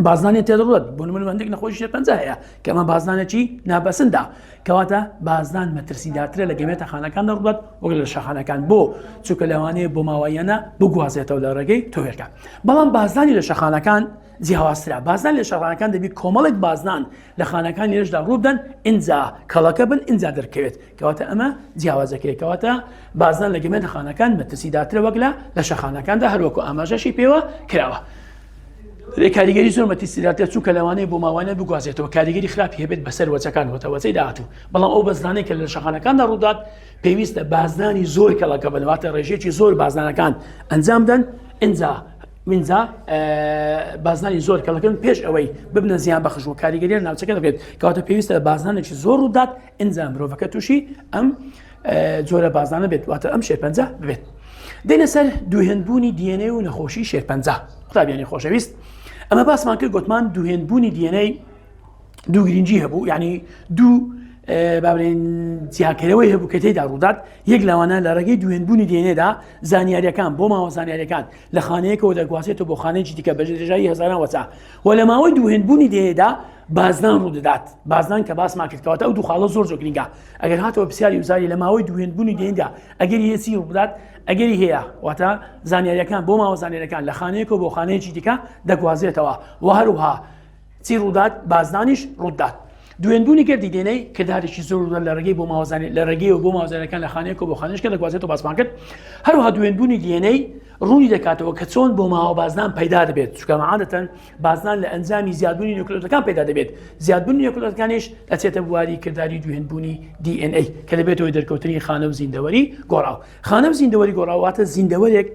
S1: بازدانێک تێدەڕۆت بۆ نمونە هەندێک نەخۆشی شێرپەنجە هەیە کە ئەمە بازدانێکی نابەسندە کەواتە بازدان مەترسیدارترە لە گەمێتە خانەکان دەڕوات وەک لە شەخانەکان بۆ چونکە لەوانەیە بۆ ماوەیەنە بگوازێتەوە لە ڕێگەی تۆوێلکە بەڵام بازدانی لە شەخانەکان جیاوازترە بازدان لە شەخانەکان دەبی کۆمەڵێک بازدان لە خانەکانی لەشدا ڕووبدەن ئینجا کەڵەکە بن ئینجا دەرکەوێت کەواتە ئەمە جیاوازەکەی کەواتە بازدان لە گەمێتە خانەکان مەترسیدارترە وەک لە لە شەخانەکاندا هەروەکو ئاماژەشی پێوە کراوە. کاریگەری زۆر مەترسیدارترە چونکە لەوانەیە بۆ ماوانە بگوازێتەوە کاریگەری خراپی هەبێت بەسەر وەچەکان وەتە وەچەی داهاتوو بەڵام ئەو بەزدانەی کە لە شەخانەکاندا ڕوودات پێویستە بازدانی زۆر کەڵەکە بن واتە ڕێژەیەکی زۆر بازدانەکان ئەنجام بدەن ئینجا ئینجا بازدانی زۆر کەڵەکەن پێش ئەوەی ببنە زیان بەخش و کاریگەری ناوچەکە دەبێت کەواتە پێویستە بازدانێکی زۆر ڕوودات ئینجا مرۆڤەکە تووشی ئەم جۆرە بازدانە بێت واتە ئەم شێرپەنجە ببێت دێنە سەر دووهێندبوونی DNA و نەخۆشی شێرپەنجە قوتابیانی خۆشەویست ئەمە باسمان کرد گوتمان دووهێندبوونی DNA دوو گرنگی هەبوو یعنی دوو بابرێن جیاکەرەوەی هەبوو کە تێدا ڕوودات یەک لەوانە لە ڕێگەی دوێنبوونی DNA دا زانیاریەکان بۆ ماوە زانیاریەکان لە خانەیەکەوە دەگوازێتەوە بۆ خانەیەکی دیکە بە درێژایی هەزاران وەچە و لە ماوەی دووهێندبوونی DNA دا بازدان ڕوودەدات بازدان کە باسمان کرد کەواتە ئەو دوو خاڵە زۆر زۆر گرنگە ئەگەر هاتەوە پرسیاری وزاری لە ماوەی دووهێندبوونی DNA دا ئەگەری هەیە چی ڕووبدات ئەگەری هەیە واتە زانیاریەکان بۆ ماوە زانیاریەکان لە خانەیەکەوە بۆ خانەیەکی دیکە دەگوازێتەوە و هەروها چی ڕوودات بازدانیش ڕوودات دوێنبوونی گەردی DNA کردارێکی زۆر ڕوودات لە ڕێگەی بۆ ماوەزانی لە ڕێگەیەوە بۆ ماوەزانەکان لە خانەیەکەوە بۆ خانەیەکە دەگوازێتەوە باسمان کرد هەروەها دوێنبوونی DNA ڕوونی دەکاتەوە کە چۆن بۆ ماوە بازدان پەیدا دەبێت چونکە عادەتەن بازدان لە ئەنجامی زیادبوونی نیوکلۆتەکان پەیدا دەبێت زیادبوونی نیوکلۆتەکانیش دەچێتە بواری کرداری دووهێندبوونی DNA کە دەبێتە هۆی دەرکەوتنی خانە و زیندەوەری گۆڕاو خانە و زیندەوەری گۆڕاو واتە زیندەوەرێک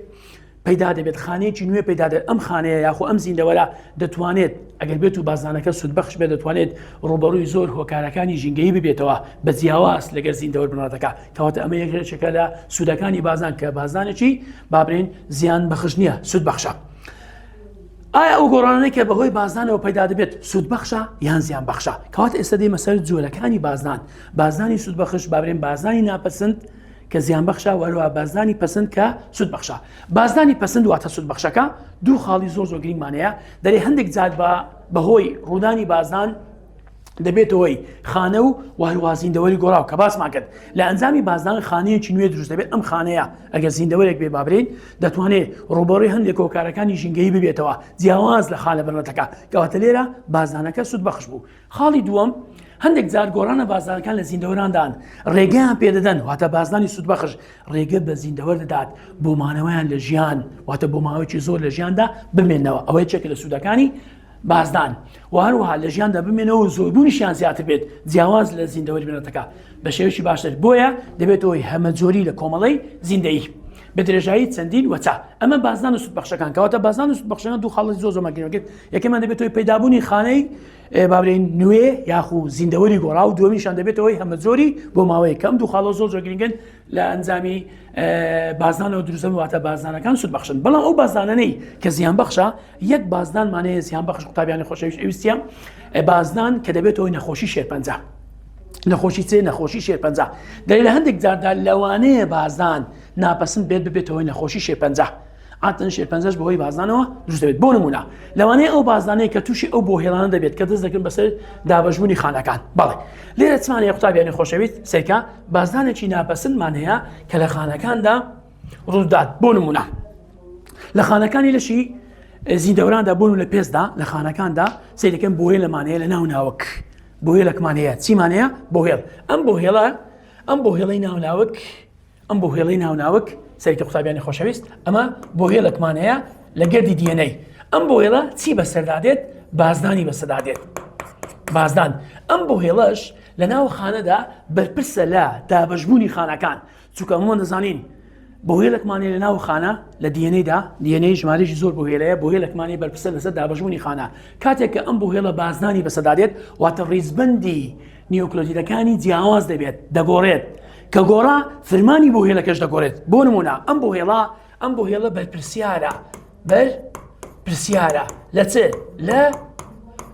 S1: پەیدا دەبێت خانەیەکی نوێ پەیدا دەبێت ئەم خانەیە یاخۆ ئەم زیندەوەرە دەتوانێت ئەگەر بێت و بازدانەکە سوودبەخش بێت دەتوانێت ڕوبەڕووی زۆر هۆکارەکانی ژینگەیی ببێتەوە بە جیاواز لەگەر زیندەوەر بنەڕەتەکە کەواتە ئەمە یەکێکە لە سوودەکانی بازدان کە بازدانێکی با بڵێین زیان بەخش نییە سوود بەخشە. ئایا ئەو گۆڕانانەی کە بەهۆی بازدانەوە پەیدا دەبێت سوودبەخشە یان زیانبەخشە؟ کەواتە ئێستا دێمە سەر جۆرەکانی بازدان. بازدانی سوودبەخش با بڵێین بازدانی ناپەسند کە زیانبەخشە و هەروەها بازدانی پەسند کە سوودبەخشە. بازدانی پەسند واتە سوودبەخشەکە دوو خاڵی زۆر زۆر گرنگمان هەیە دەرێ هەندێک جار بە بەهۆی ڕوودانی بازدان دەبێتە هۆی خانە و وهروها زیندەوەری گۆڕاو کە باسمان کرد لە ئەنجامی بازدان خانەیەکی نوێ دروست دەبێت ئەم خانەیە ئەگەر زیندەوەرێک بێ بابرین دەتوانێت ڕوبەڕی هەندێک هۆکارەکانی ژینگەیی ببێتەوە جیاواز لە خانە بنەتەکە کەواتە لێرە بازدانەکە سوود بەخش بوو خاڵی دووەم هەندێک جار گۆڕانە بازدانەکان لە زیندەوەراندان ڕێگەیان پێدەدەن واتە بازدانی سوودبەخش ڕێگە بە زیندەوەر دەدات بۆ مانەوەیان لە ژیان واتە بۆ ماوەیەکی زۆر لە ژیاندا بمێنەوە ئەوەیە چێکە لە سوودەکانی بازدان و هەروەها لە ژیاندا بمێنەوە و زۆربوونیشیان زیاتر بێت جیاواز لە زیندەوەری بنەتەکە بە شێوەیەکی باشتر بۆیە دەبێت هۆی هەمەجۆری لە کۆمەڵەی زیندەیی بە درێژایی چەندین وەچە ئەمە بازدان و سوودبەخشەکان کەواتە بازدان و سوودبەخشەکان دوو خاڵی زۆر زۆر گرنگن یەکەمان دەبێت هۆی پەیدابوونی خانەی بابرین نوێ یاخو زیندەوەری گۆڕا و دووەمیشان دەبێتەوەی هەمەجۆری بۆ ماوەیە کەم دوو خاڵە زۆر زۆر گرنگن لە ئەنجامی بازدانەوە دروستن واتە بازدانەکان سوود بەخشن بەڵام ئەو بازدانەی کە زیان بەخشە یەک بازدانمان هەیە زیان بەخش قوتابیانی خۆشەویست ئەویستە بازدان کە دەبێتەوەی نەخۆشی شێرپەنجە نەخۆشی چێ نەخۆشی شێرپەنجە دەری لە هەندێک جاردا لەوانەیە بازدان ناپەسند بێت ببێتەوەی نەخۆشی شێرپەنجە عادەتەن شێرپەنجەش بەهۆی بازدانەوە دروست دەبێت بۆ نمونە لەوانەیە ئەو بازدانەیە کە تووشی ئەو بۆ هێڵانە دەبێت کە دەست دەکەن بەسەر دابەشبوونی خانەکان بەڵێ لێرە چمان هەیە قوتابیانی خۆشەویست سێکە بازدانێکی ناپەسندمان هەیە کە لە خانەکاندا ڕوودات بۆ نمونە لە خانەکانی لەشی زیندەوراندا بۆن و لە پێستدا لە خانەکاندا سەیرەکەن بۆیە لەمان هەیە لە ناو ناوک بۆیەلەکمان هەیە چیمان هەیە بۆهێڵ ئەم بۆهێڵە ئەم بۆهێڵی ناو ناوک ئەم بۆهێڵەی ناو ناوک سەرکە قوتابیانی خۆشەویست ئەمە بۆهێڵێکمان هەیە لە گەردی DNA ئەم بۆهێڵە چی بەسەردا دێت بازدانی بەسەردا دێت بازدان ئەم بۆهێڵەش لە ناو خانەدا بەرپرسە لە دابەشبوونی خانەکان چونکە ئەمە دەزانین بۆهێڵێکمان هەیە لە ناو خانە لە DNA دا DNA ژمارەیەکی زۆر بۆهێلەیە بۆهێڵێکمان هەیە بەرپرسە لەسەر دابەشبوونی خانە کاتێک کە ئەم بۆهێڵە بازدانی بەسەردا دێت واتە ڕیزبندی نیوکلۆتیدەکانی جیاواز دەبێت دەگۆڕێت کە گۆڕا فرمانی بۆ هێلەکەش دەگۆڕێت بۆ نمونە ئەم بۆ هێڵا ئەم بۆ هێڵە بەرپرسیارە بەر پرسیارە لە چ لە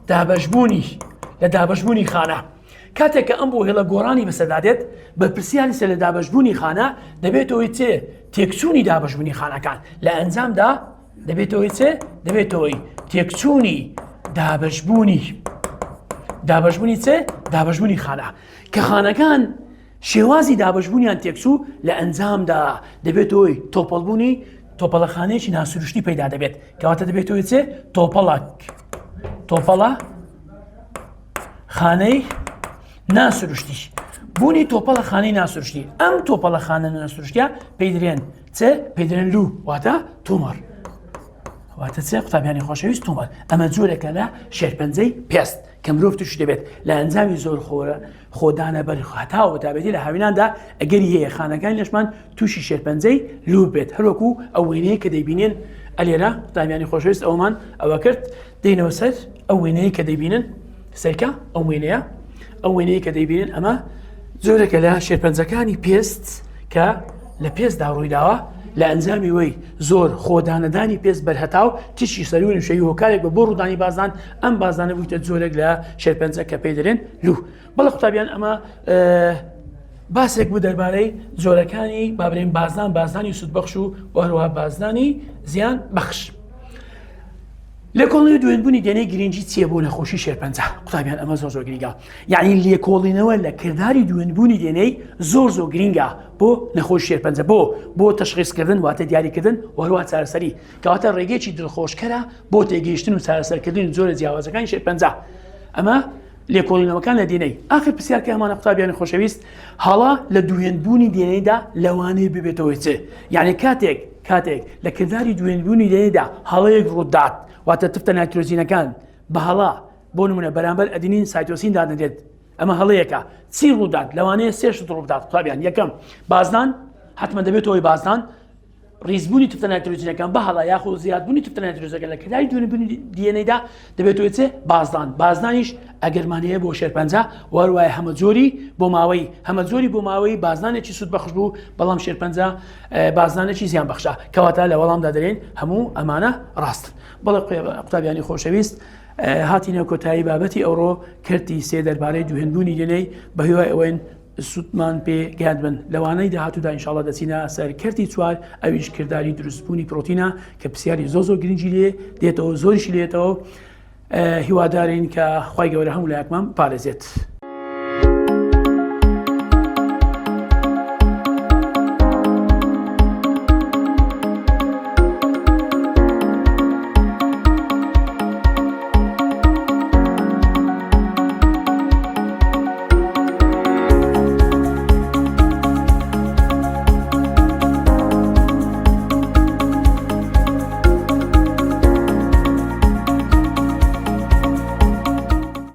S1: دابەشبوونی لە دابەشبوونی خانە کاتێک کە ئەم بۆ هێڵە گۆڕانی بەسەردا دێت بەرپرسیاری سەر لە دابەشبوونی خانە دەبێتەوەی چێ تێکچوونی دابەشبوونی خانەکان لە ئەنجامدا دەبێتەوەی چ؟ دەبێتەوەی تێکچوونی دابەشبوونی دابەشبوونی چ؟ دابەشبوونی خانە کە خانەکان شێوازی دابەشبوونیان تێکچوو لە ئەنجامدا دەبێتەوەی تۆپەڵبوونی تۆپەڵەخانەیەکی ناسروشتی پەیدا دەبێت کەواتە دەبێتەوەی چ؟ تۆپەڵک تۆپەڵە خانەی ناسروشتی بوونی تۆپەڵە خانەی ناسروشتی ئەم تۆپەڵە خانە ناسروشتە پێی درێن چ پێی درێن لوو واتە tumor واتە چێ قوتابیانی خۆشەویست tumor ئەمە جۆرێکە لە شێرپەنجەی پێست کە مرۆڤ تووشی دەبێت لە ئەنجامی زۆر خۆرە خۆدانە بەر هەتاوە بەتابەتی لە هاویناندا ئەگەری هەیە خانەکانی لەشمان تووشی شێرپەنجەی لوو بێت هەروەکو ئەو وێنەیە کە دەیبینن ئەلێرە قوتابیانی خۆشەویست ئەومان ئەوە کرد دێنەوە سەر ئەو وێنەیە کە دەیبینن سەرکە ئەو وێنەیە ئەو وێنەیە کە دەیبینن ئەمە جۆرێکە لە شێرپەنجەکانی پێست کە لە پێستدا ڕوویداوە لە ئەنجامی وەی زۆر خۆدانەدانی پێست بەرهەتاو تیشکی سەروی نوشەوی هۆکارێک بە بۆ ڕوودانی بازدان ئەم بازدانە بوویتە جۆرێک لە شێرپەنجە کە پێی دەرێن لوو بەڵێ قوتابیان ئەمە باسێک بوو دەربارەی جۆرەکانی بابرێن بازدان بازدانی سوودبەخش و هەروەها بازدانی زیان بەخش. لێکۆڵینەوەی دوێنبوونی دێنەی گرنگی چییە بۆ نەخۆشی شێرپەنجە قوتابیان ئەمە زۆر زۆر گرنگە یعنی لێکۆڵینەوە لە کرداری دوێنبوونی دێنەی زۆر زۆر گرنگە بۆ نەخۆش شێرپەنجە بۆ بۆ تەشخیصکردن واتە دیاریکردن وەروە چارەسەری کەواتە ڕێگەیەکی دڵخۆشکەرە بۆ تێگەیشتن و چارەسەرکردن جۆرە جیاوازەکانی شێرپەنجە ئەمە لێکۆڵینەوەکان لە دینەی ئاخر پرسیار کە هەمانە قوتابیانی خۆشەویست هەڵە لە دوێنبوونی دێنەیدا لەوانەیە ببێتەوەی چ یعنی کاتێک کاتێک لە کرداری دوێنبوونی دێنەیدا هەڵەیەک ڕوودات واتە تفتە نایترۆجینەکان بە هەڵە بۆ نمونە بەرامبەر ئەدینین سایتۆسین دادەنرێت ئەمە هەڵەیەکە چی ڕوودات لەوانەیە سێ شت ڕووبدات قوتابیان یەکەم بازدان حتمما دەبێتەوەی بازدان ڕیزبوونی تفتە نایترۆجینەکان بە هەڵە یاخود زیادبوونی تفتە نایترۆجەکە لە کرداری دوێنبوونی DNA دا دەبێت چێ بازدان بازدانیش ئەگەرمان هەیە بۆ شێرپەنجە وەروایە هەمە جۆری بۆ ماوەی هەمە جۆری بۆ ماوەی بازدانێکی سوود بەخش بوو بەڵام شێرپەنجە بازدانێکی زیان بەخشە کەواتە لە وەڵامدا دەرێن هەموو ئەمانە ڕاستن. بەڵێ قوتابیانی خۆشەویست هاتینە کۆتایی بابەتی ئەوڕۆ کەرتی سێ دەربارەی دووهێندبوونی DNA بە هیوای ئەوەین سوودمان پێ گەیاندبن لەوانەی داهاتوودا ئینشاڵڵا دەچینە سەر کەرتی چوار ئەویش کرداری دروستبوونی پرۆتینە کە پرسیاری زۆر زۆر گرنگی لێ دێتەوە زۆریشی لێتەوە هیوادارین کە خی گەورە هەموو لایەکمان پارێزێت.